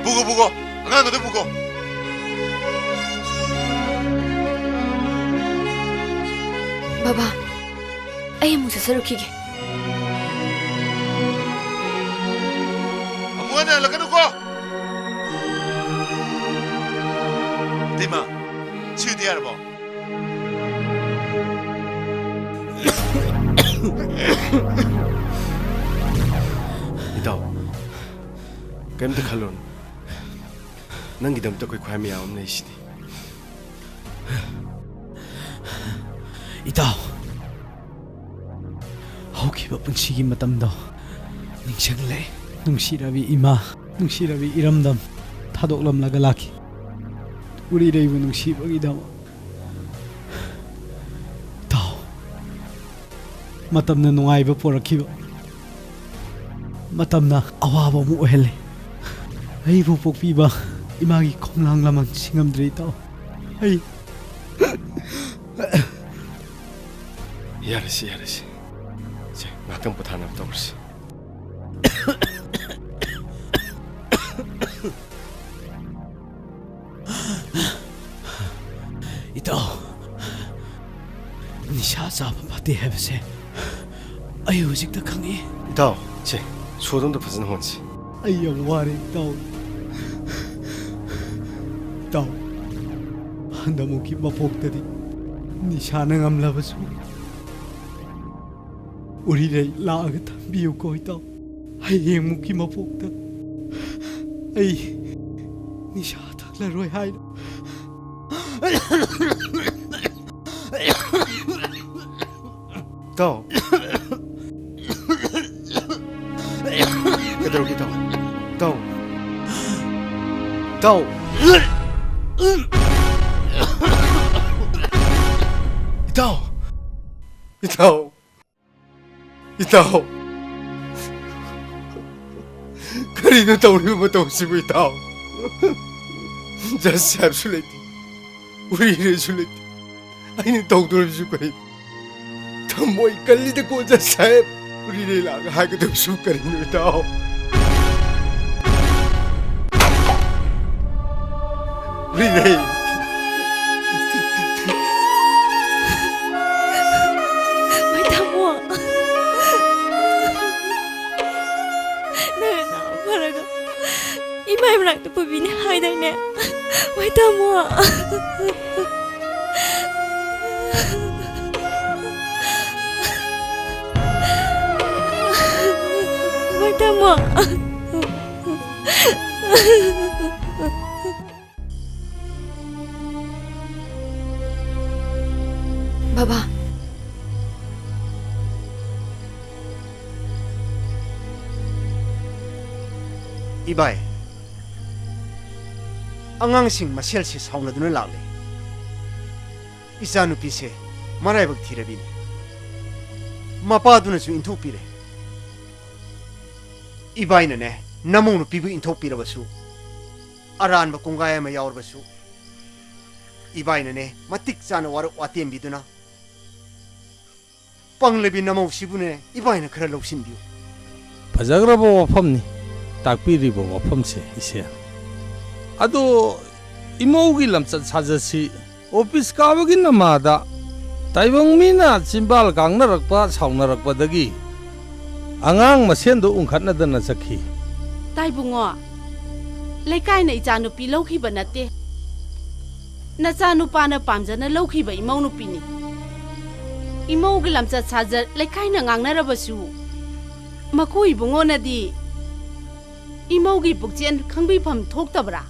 ꯄꯨꯒꯣ, ꯄꯨꯒꯣ, ꯑꯉꯥꯡ ꯑꯗꯨ ꯄꯨꯒꯣ꯫ ꯕꯕꯥ, ꯑꯩ ꯑꯃꯨꯛ ꯆꯠꯆꯔꯨꯈꯤꯒꯦ꯫ ꯑꯃꯨꯛ ꯍꯟꯅ ꯍꯜꯂꯛꯀꯅꯨꯀꯣ꯫ ꯏꯇꯩꯃ, ꯁꯤꯗꯤ ꯌꯥꯔꯕꯣ? ꯏꯇꯥꯎ, ꯀꯩꯝꯇ ꯈꯜꯂꯨꯔꯅꯨ꯫ ꯅꯪꯒꯤꯗꯃꯛꯇ ꯑꯩꯈꯣꯏ ꯈ꯭ꯋꯥꯏ ꯃꯌꯥꯝ ꯑꯃ ꯂꯩꯁꯤꯗꯤ꯫ ꯏꯇꯥꯎ, ꯍꯧꯈꯤꯕ ꯄꯨꯟꯁꯤꯒꯤ ꯃꯇꯝꯗꯣ ꯅꯤꯡꯁꯤꯡꯂꯦ꯫ ꯅꯨꯡꯁꯤꯔꯕꯤ ꯏꯃꯥ, ꯅꯨꯡꯁꯤꯔꯕꯤ ꯏꯔꯝꯗꯝ ꯊꯥꯗꯣꯛꯂꯝꯂꯒ ꯂꯥꯛꯈꯤ꯫ ꯎꯔꯤꯔꯩꯕꯨ ꯅꯨꯡꯁꯤꯕꯒꯤꯗꯃꯛ꯫ ꯏꯇꯥꯎ, ꯃꯇꯝꯅ ꯅꯨꯡꯉꯥꯏꯕ ꯄꯣꯔꯛꯈꯤꯕ, ꯃꯇꯝꯅ ꯑꯋꯥꯕ ꯑꯃꯨꯛ ꯑꯣꯏꯍꯜꯂꯦ꯫ ꯑꯩꯕꯨ ꯄꯣꯛꯄꯤꯕ ꯏꯃꯥꯒꯤ ꯈꯣꯡꯂꯥꯡ ꯂꯃꯟ ꯁꯤꯡꯉꯝꯗ꯭ꯔꯦ, ꯏꯇꯥꯎ꯫ ꯑꯩ ꯌꯥꯔꯦꯁꯦ, ꯌꯥꯔꯦꯁꯦ꯫ ꯁꯦ, ꯉꯥꯛꯇꯪ ꯄꯣꯊꯥꯅꯕ ꯇꯧꯔꯁꯤ꯫ ꯏꯇꯥꯎ, ꯅꯤꯁꯥ ꯆꯥꯕ ꯐꯠꯇꯦ ꯍꯥꯏꯕꯁꯦ ꯑꯩ ꯍꯧꯖꯤꯛꯇ ꯈꯪꯉꯤ꯫ ꯏꯇꯥꯎ, ꯁꯦ, ꯁꯣꯗꯣ ꯑꯝꯇ ꯐꯖꯅ ꯍꯣꯟꯁꯤ꯫ ꯑꯩ ꯌꯥꯝ ꯋꯥꯔꯦ, ꯏꯇꯥꯎ꯫ ꯏꯇꯥꯎ, ꯍꯟꯗꯛꯃꯨꯛꯀꯤ ꯃꯄꯣꯛꯇꯗꯤ ꯅꯤꯁꯥꯅ ꯉꯝꯂꯕꯁꯨ ꯎꯔꯤꯔꯩ ꯂꯥꯛꯑꯒ ꯊꯝꯕꯤꯌꯨꯀꯣ, ꯏꯇꯥꯎ꯫ ꯍꯌꯦꯡꯃꯨꯛꯀꯤ ꯃꯄꯣꯛꯇ ꯑꯩ ꯅꯤꯁꯥ ꯊꯛꯂꯔꯣꯏ ꯍꯥꯏꯅ꯫ ꯏꯇꯥꯎ꯫ ꯀꯩꯗꯧꯔꯒꯦ, ꯏꯇꯥꯎ? ꯏꯇꯥꯎ꯫ ꯏꯇꯥꯎ꯫ ꯏꯇꯥꯎ꯫ ꯏꯇꯥꯎ꯫ ꯏꯇꯥꯎ꯫ ꯀꯔꯤꯅꯣ ꯇꯧꯔꯤꯕ ꯃꯇꯧꯁꯤꯕꯨ, ꯏꯇꯥꯎ? ꯖꯁ ꯁꯥꯍꯦꯕꯁꯨ ꯂꯩꯇꯦ, ꯎꯔꯤꯔꯩꯁꯨ ꯂꯩꯇꯦ꯫ ꯑꯩꯅ ꯇꯧꯗꯣꯔꯤꯕꯁꯨ ꯀꯔꯤ? ꯊꯃꯣꯏ ꯀꯜꯂꯤꯗꯀꯣ, ꯖꯁ ꯁꯥꯍꯦꯕ꯫ ꯎꯔꯤꯔꯩ ꯂꯥꯛꯑꯒ ꯍꯥꯏꯒꯗꯕꯁꯨ ꯀꯔꯤꯅꯣ, ꯏꯇꯥꯎ? ꯎꯔꯤꯔꯩ꯫ ꯃꯣꯏ ꯇꯥꯃꯣ꯫ ꯅꯪꯅ ꯅꯥꯕ ꯐꯔꯒ ꯏꯃꯥꯏ ꯃꯅꯥꯛꯇ ꯄꯨꯕꯤꯅꯤ ꯍꯥꯏꯗꯥꯏꯅꯦ? ꯃꯣꯏ ꯇꯥꯃꯣ꯫ ꯃꯣꯏ ꯇꯥꯃꯣ꯫ ꯕꯕꯥ꯫ ꯏꯕꯥꯏ, ꯑꯉꯥꯡꯁꯤꯡ ꯃꯁꯦꯜꯁꯤ ꯁꯥꯎꯅꯗꯨꯅ ꯂꯥꯛꯂꯦ꯫ ꯏꯆꯥꯅꯨꯄꯤꯁꯦ ꯃꯔꯥꯏꯕꯛ ꯊꯤꯔꯕꯤꯅꯤ꯫ ꯃꯄꯥꯗꯨꯅꯁꯨ ꯏꯟꯊꯣꯛꯄꯤꯔꯦ꯫ ꯏꯕꯥꯏꯅꯅꯦ, ꯅꯃꯧ ꯅꯨꯄꯤꯕꯨ ꯏꯟꯊꯣꯛꯄꯤꯔꯕꯁꯨ, ꯑꯔꯥꯟꯕ ꯀꯣꯡꯒꯥꯏ ꯑꯃ ꯌꯥꯎꯔꯕꯁꯨ, ꯏꯕꯥꯏꯅꯅꯦ, ꯃꯇꯤꯛ ꯆꯥꯅ ꯋꯥꯔꯛ ꯋꯥꯇꯦꯝꯕꯤꯗꯨꯅ, ꯄꯪꯂꯕꯤ ꯅꯃꯧꯁꯤꯕꯨꯅꯦ, ꯏꯕꯥꯏꯅ ꯈꯔ ꯂꯧꯁꯤꯟꯕꯤꯌꯨ꯫ ꯐꯖꯈ꯭ꯔꯕ ꯋꯥꯐꯝꯅꯤ ꯇꯥꯛꯄꯤꯔꯤꯕ ꯋꯥꯐꯝꯁꯦ, ꯏꯆꯦ꯫ ꯑꯗꯣ ꯏꯃꯧꯒꯤ ꯂꯝꯆꯠ ꯁꯥꯖꯠꯁꯤ ꯑꯣꯐꯤꯁ ꯀꯥꯕꯒꯤ ꯅꯃꯥꯗ ꯇꯥꯏꯕꯪ ꯃꯤꯅ ꯆꯤꯝꯕꯥꯜ ꯀꯥꯡꯅꯔꯛꯄ ꯁꯥꯎꯅꯔꯛꯄꯗꯒꯤ ꯑꯉꯥꯡ ꯃꯁꯦꯟꯗꯨ ꯎꯪꯈꯠꯅꯗꯅ ꯆꯠꯈꯤ꯫ ꯇꯥꯏꯕꯨꯡꯉꯣ, ꯂꯩꯀꯥꯏꯅ ꯏꯆꯥꯅꯨꯄꯤ ꯂꯧꯈꯤꯕ ꯅꯠꯇꯦ꯫ ꯅꯆꯥꯅꯨꯄꯥꯅ ꯄꯥꯝꯖꯅ ꯂꯧꯈꯤꯕ ꯏꯃꯧ ꯅꯨꯄꯤꯅꯤ꯫ ꯏꯃꯧꯒꯤ ꯂꯝꯆꯠ ꯁꯥꯖꯠ ꯂꯩꯀꯥꯏꯅ ꯉꯥꯡꯅꯔꯕꯁꯨ, ꯃꯀꯨ ꯏꯕꯨꯡꯉꯣꯅꯗꯤ ꯏꯃꯧꯒꯤ ꯄꯨꯛꯆꯦꯜ ꯈꯪꯕꯤꯐꯝ ꯊꯣꯛꯇꯕ꯭ꯔꯥ?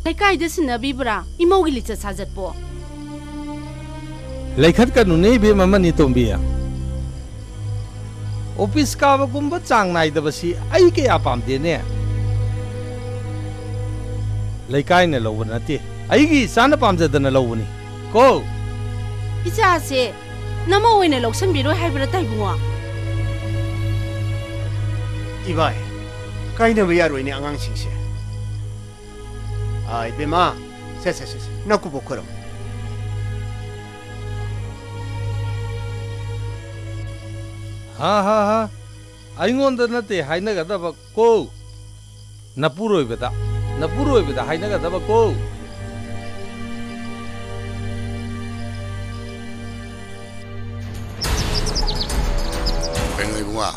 ꯂꯩꯀꯥꯏꯗ ꯁꯤꯟꯅꯕꯤꯕ꯭ꯔꯥ ꯏꯃꯧꯒꯤ ꯂꯤꯆꯠ ꯁꯥꯖꯠꯄꯣ? ꯂꯩꯈꯠꯀꯅꯨꯅꯦ ꯏꯕꯦꯝꯃ ꯃꯅꯤꯇꯣꯝꯕꯤ꯫ ꯑꯣꯐꯤꯁ ꯀꯥꯕꯒꯨꯝꯕ ꯆꯥꯡ ꯅꯥꯏꯗꯕꯁꯤ ꯑꯩ ꯀꯌꯥ ꯄꯥꯝꯗꯦꯅꯦ꯫ ꯂꯩꯀꯥꯏꯅ ꯂꯧꯕ ꯅꯠꯇꯦ, ꯑꯩꯒꯤ ꯏꯆꯥꯅ ꯄꯥꯝꯖꯗꯅ ꯂꯧꯕꯅꯤ ꯀꯣ꯫ ꯏꯆꯥꯁꯦ ꯅꯃꯧ ꯑꯣꯏꯅ ꯂꯧꯁꯟꯕꯤꯔꯣꯏ ꯍꯥꯏꯕ꯭ꯔꯥ ꯇꯥꯏꯕꯨꯡꯉꯣ? ꯏꯕꯥꯏ, ꯀꯥꯏꯅꯕ ꯌꯥꯔꯣꯏꯅꯦ ꯑꯉꯥꯡꯁꯤꯡꯁꯦ꯫ ꯑꯥ, ꯏꯕꯦꯝꯃ, ꯁꯦ, ꯁꯦ, ꯁꯦ, ꯁꯦ, ꯅꯀꯨꯕꯣꯛ ꯈꯣꯏꯔꯝꯃꯨ꯫ ꯍꯥ, ꯍꯥ, ꯍꯥ꯫ ꯑꯩꯉꯣꯟꯗ ꯅꯠꯇꯦ ꯍꯥꯏꯅꯒꯗꯕ ꯀꯣ꯫ ꯅꯄꯨꯔꯣꯏꯕꯗ, ꯅꯄꯨꯔꯣꯏꯕꯗ ꯍꯥꯏꯅꯒꯗꯕ ꯀꯣ꯫ ꯀꯩꯅꯣ ꯏꯕꯨꯡꯉꯣ?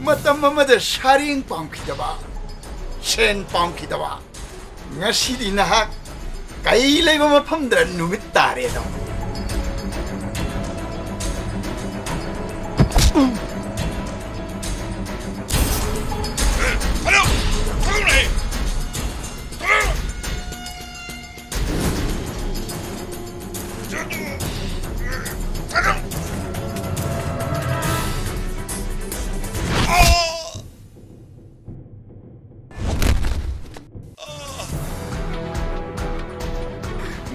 ꯃꯇꯝ ꯑꯃꯗ ꯁꯥꯔꯦꯡ ꯄꯥꯝꯈꯤꯗꯕ, ꯁꯦꯟ ꯄꯥꯝꯈꯤꯗꯕ, ꯉꯁꯤꯗꯤ ꯅꯍꯥꯛ ꯀꯩ ꯂꯩꯕ ꯃꯐꯝꯗ ꯅꯨꯃꯤꯠ ꯇꯥꯔꯦꯗꯣ꯫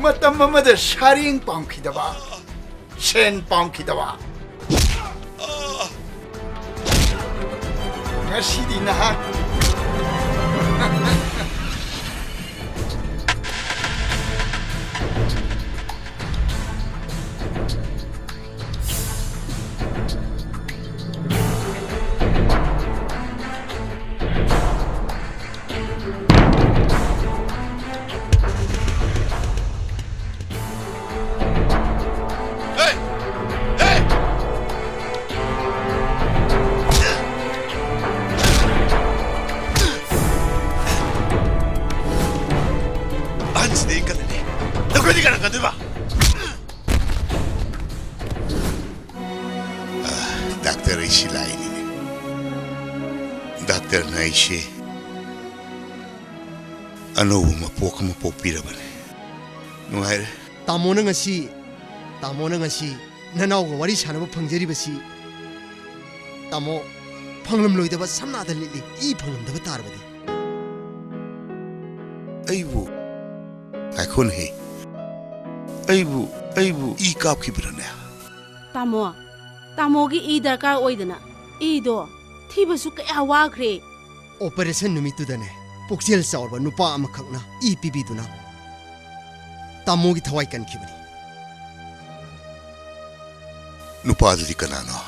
ꯃꯇꯝ ꯑꯃꯗ ꯁꯥꯔꯦꯡ ꯄꯥꯝꯈꯤꯗꯕ, ꯁꯦꯟ ꯄꯥꯝꯈꯤꯗꯕ, ꯉꯁꯤꯗꯤ ꯅꯍꯥꯛ ꯁꯤꯗꯩ ꯀꯜꯂꯅꯤ꯫ ꯅꯈꯣꯏꯗꯤ ꯀꯅꯥ ꯀꯟꯗꯣꯏꯕ? ꯑ, ꯗꯥꯛꯇꯔ, ꯑꯩ ꯁꯤ ꯂꯥꯛꯏꯅꯤꯅꯦ꯫ ꯗꯥꯛꯇꯔꯅ ꯑꯩꯁꯦ ꯑꯅꯧꯕ ꯃꯄꯣꯛ ꯑꯃ ꯄꯣꯛꯄꯤꯔꯕꯅꯦ꯫ ꯅꯨꯡꯉꯥꯏꯔꯦ꯫ ꯇꯥꯃꯣꯅ ꯉꯁꯤ, ꯇꯥꯃꯣꯅ ꯉꯁꯤ ꯅꯅꯥꯎꯒ ꯋꯥꯔꯤ ꯁꯥꯟꯅꯕ ꯐꯪꯖꯔꯤꯕꯁꯤ, ꯇꯥꯃꯣ, ꯐꯪꯂꯝꯂꯣꯏꯗꯕ ꯁꯝꯅꯥꯗ ꯂꯤꯠꯂꯤ, ꯏ ꯐꯪꯂꯝꯗꯕ ꯇꯥꯔꯕꯗꯤ꯫ ꯑꯩꯕꯨ, ꯉꯥꯏꯈꯣꯅꯦꯍꯦ꯫ ꯑꯩꯕꯨ, ꯑꯩꯕꯨ ꯏ ꯀꯥꯞꯈꯤꯕ꯭ꯔꯅꯦ? ꯇꯥꯃꯣ, ꯇꯥꯃꯣꯒꯤ ꯏ ꯗꯔꯀꯥꯔ ꯑꯣꯏꯗꯅ ꯏꯗꯣ ꯊꯤꯕꯁꯨ ꯀꯌꯥ ꯋꯥꯈ꯭ꯔꯦ꯫ ꯑꯣꯄꯔꯦꯁꯟ ꯅꯨꯃꯤꯠꯇꯨꯗꯅꯦ, ꯄꯨꯛꯆꯦꯜ ꯆꯥꯎꯔꯕ ꯅꯨꯄꯥ ꯑꯃꯈꯛꯅ ꯏ ꯄꯤꯕꯤꯗꯨꯅ ꯇꯥꯃꯣꯒꯤ ꯊꯋꯥꯏ ꯀꯟꯈꯤꯕꯅꯤ꯫ ꯅꯨꯄꯥꯗꯨꯗꯤ ꯀꯅꯥꯅꯣ?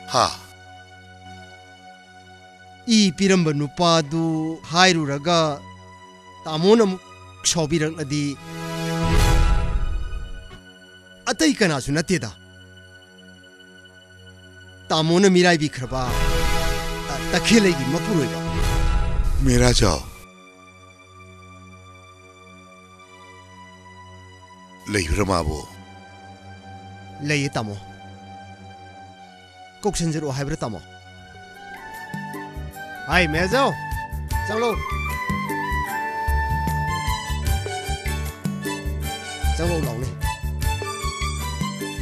ꯍꯥ? ꯏ ꯄꯤꯔꯝꯕ ꯅꯨꯄꯥꯗꯨ ꯍꯥꯏꯔꯨꯔꯒ ꯇꯥꯃꯣꯅ ꯑꯃꯨꯛ ꯁꯥꯎꯕꯤꯔꯛꯂꯗꯤ꯫ ꯑꯇꯩ ꯀꯅꯥꯁꯨ ꯅꯠꯇꯦꯗ, ꯇꯥꯃꯣꯅ ꯃꯤꯔꯥꯏꯕꯤꯈ꯭ꯔꯕ, ꯑ, ꯇꯈꯦꯜꯂꯩꯒꯤ ꯃꯄꯨꯔꯣꯏꯕ꯫ ꯃꯦꯔꯥꯖꯥꯎ꯫ ꯂꯩꯕ꯭ꯔꯥ ꯃꯥꯕꯨ? ꯂꯩꯌꯦ, ꯇꯥꯃꯣ꯫ ꯀꯧꯁꯟꯖꯔꯛꯑꯣ ꯍꯥꯏꯕ꯭ꯔꯥ, ꯇꯥꯃꯣ? ꯍꯥꯏ, ꯃꯦꯖꯥꯎ, ꯆꯪꯂꯣ꯫ ꯆꯪꯂꯣ ꯂꯥꯎꯅꯦ꯫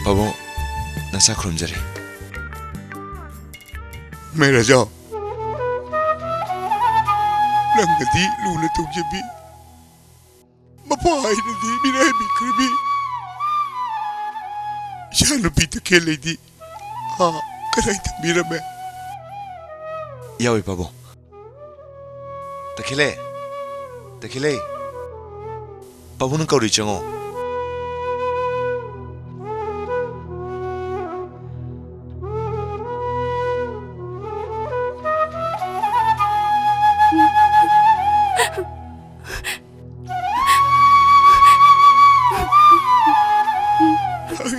ꯄꯥꯕꯨꯡ, ꯅꯁꯥ ꯈꯨꯔꯨꯝꯖꯔꯤ꯫ ꯃꯦꯔꯥꯖꯥꯎ, ꯅꯪꯅꯗꯤ ꯂꯨꯅ ꯇꯧꯖꯕꯤ, ꯃꯄꯥ ꯍꯥꯏꯅꯗꯤ ꯃꯤꯔꯥꯏꯕꯤꯈ꯭ꯔꯕꯤ ꯏꯆꯥꯅꯨꯄꯤ ꯇꯈꯦꯜꯂꯩꯗꯤ, ꯍꯥ, ꯀꯗꯥꯏ ꯊꯝꯕꯤꯔꯝꯃꯦ? ꯌꯥꯎꯏ, ꯄꯥꯕꯨꯡ꯫ ꯇꯈꯦꯜꯂꯩ, ꯇꯈꯦꯜꯂꯩ, ꯄꯥꯕꯨꯡꯅ ꯀꯧꯔꯤ, ꯆꯪꯉꯣ꯫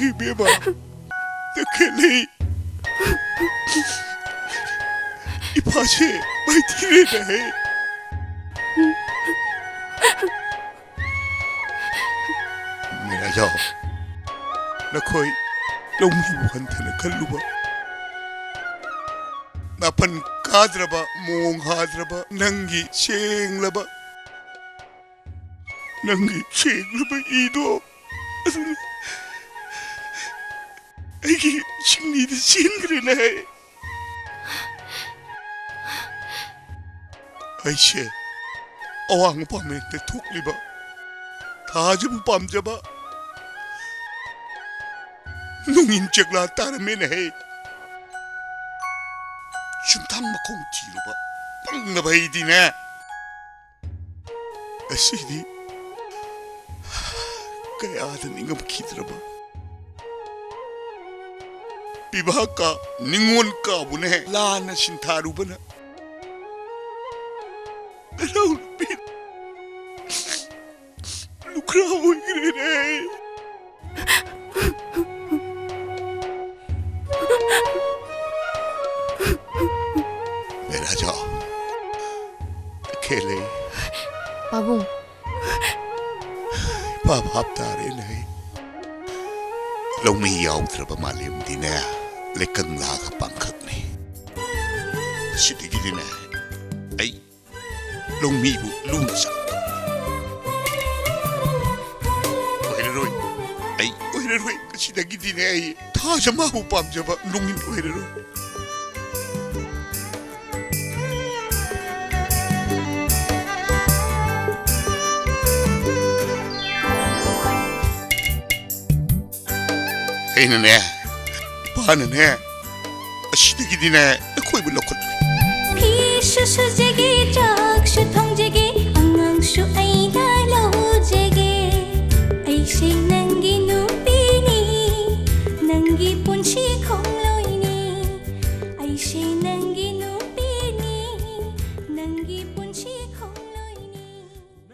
ꯏꯕꯦꯝꯃ, ꯇꯈꯦꯜꯂꯩ, ꯏꯄꯥꯁꯦ ꯃꯥꯏꯊꯤꯔꯦꯅꯦꯍꯦ꯫ ꯌꯥꯎ꯫ ꯅꯈꯣꯏ ꯂꯧꯃꯤꯕꯨ ꯍꯟꯊꯅ ꯈꯜꯂꯨꯕ, ꯅꯥꯄꯟ ꯀꯥꯗ꯭ꯔꯕ, ꯃꯑꯣꯡ ꯍꯥꯗ꯭ꯔꯕ ꯅꯪꯒꯤ ꯁꯦꯡꯂꯕ, ꯅꯪꯒꯤ ꯁꯦꯡꯂꯕ ꯏꯗꯣ ꯑꯗꯨꯅ ꯑꯩꯒꯤ ꯁꯤꯡꯂꯤꯗ ꯆꯦꯟꯈ꯭ꯔꯦꯅꯦ꯫ ꯑꯩꯁꯦ ꯑꯋꯥꯡ ꯄꯥꯝꯃꯦꯟꯗ ꯊꯣꯛꯂꯤꯕ ꯊꯥꯖꯕꯨ ꯄꯥꯝꯖꯕ ꯅꯨꯡꯉꯤꯟ ꯆꯦꯛꯂꯥ ꯇꯥꯔꯝꯃꯦꯅꯦ ꯍꯦ꯫ ꯆꯨꯝꯊꯥꯡ ꯃꯈꯣꯡ ꯊꯤꯔꯨꯕ ꯄꯪꯂꯕ ꯑꯩꯗꯤꯅꯦ꯫ ꯑꯁꯤꯗꯤ ꯀꯌꯥꯗ ꯅꯤꯡꯉꯝꯈꯤꯗ꯭ꯔꯕ ꯄꯤꯕꯥꯛꯀ ꯅꯤꯉꯣꯜ ꯀꯥꯕꯨꯅꯦ ꯂꯥꯟꯅ ꯁꯤꯟꯊꯥꯔꯨꯕꯅ ꯅꯅꯥꯎ ꯅꯨꯄꯤ ꯂꯨꯈ꯭ꯔꯥ ꯑꯣꯏꯈ꯭ꯔꯦꯅꯦ꯫ ꯃꯦꯔꯥ ꯖꯥꯎ, ꯈꯦꯂꯦ꯫ ꯄꯥꯕꯨꯡ꯫ ꯏꯄꯥ ꯚꯥꯞ ꯇꯥꯔꯦꯅꯦ꯫ ꯂꯧꯃꯤ ꯌꯥꯎꯗ꯭ꯔꯕ ꯃꯥꯂꯦꯝꯗꯤꯅꯦ, ꯂꯩꯀꯪꯂꯥꯒ ꯄꯥꯡꯈꯛꯅꯤ꯫ ꯁꯤꯗꯒꯤꯗꯤꯅꯦ, ꯑꯩ ꯂꯧꯃꯤꯕꯨ ꯂꯨꯅ ꯆꯥꯟ ꯑꯣꯏꯔꯔꯣꯏ꯫ ꯑꯩ ꯑꯣꯏꯔꯔꯣꯏ꯫ ꯉꯁꯤꯗꯒꯤꯗꯤꯅꯦ ꯑꯩ ꯊꯥꯖ ꯃꯥꯕꯨ ꯄꯥꯝꯖꯕ ꯅꯨꯡꯒꯤꯟ ꯑꯣꯏꯔꯔꯣꯏ꯫ ꯑꯩꯅꯅꯦ, ꯏꯄꯥꯅꯅꯦ, ꯑꯁꯤꯗꯒꯤꯗꯤꯅꯦ ꯑꯩꯈꯣꯏꯕꯨ ꯂꯧꯈꯠꯂꯨ꯫ ꯐꯤꯁꯨ ꯁꯨꯖꯒꯦ, ꯆꯥꯛꯁꯨ ꯊꯣꯡꯖꯒꯦ, ꯑꯉꯥꯡꯁꯨ ꯑꯩꯅ ꯂꯧꯖꯒꯦ꯫ ꯑꯩꯁꯦ ꯅꯪꯒꯤ ꯅꯨꯄꯤꯅꯤ, ꯅꯪꯒꯤ ꯄꯨꯟꯁꯤ ꯈꯣꯡ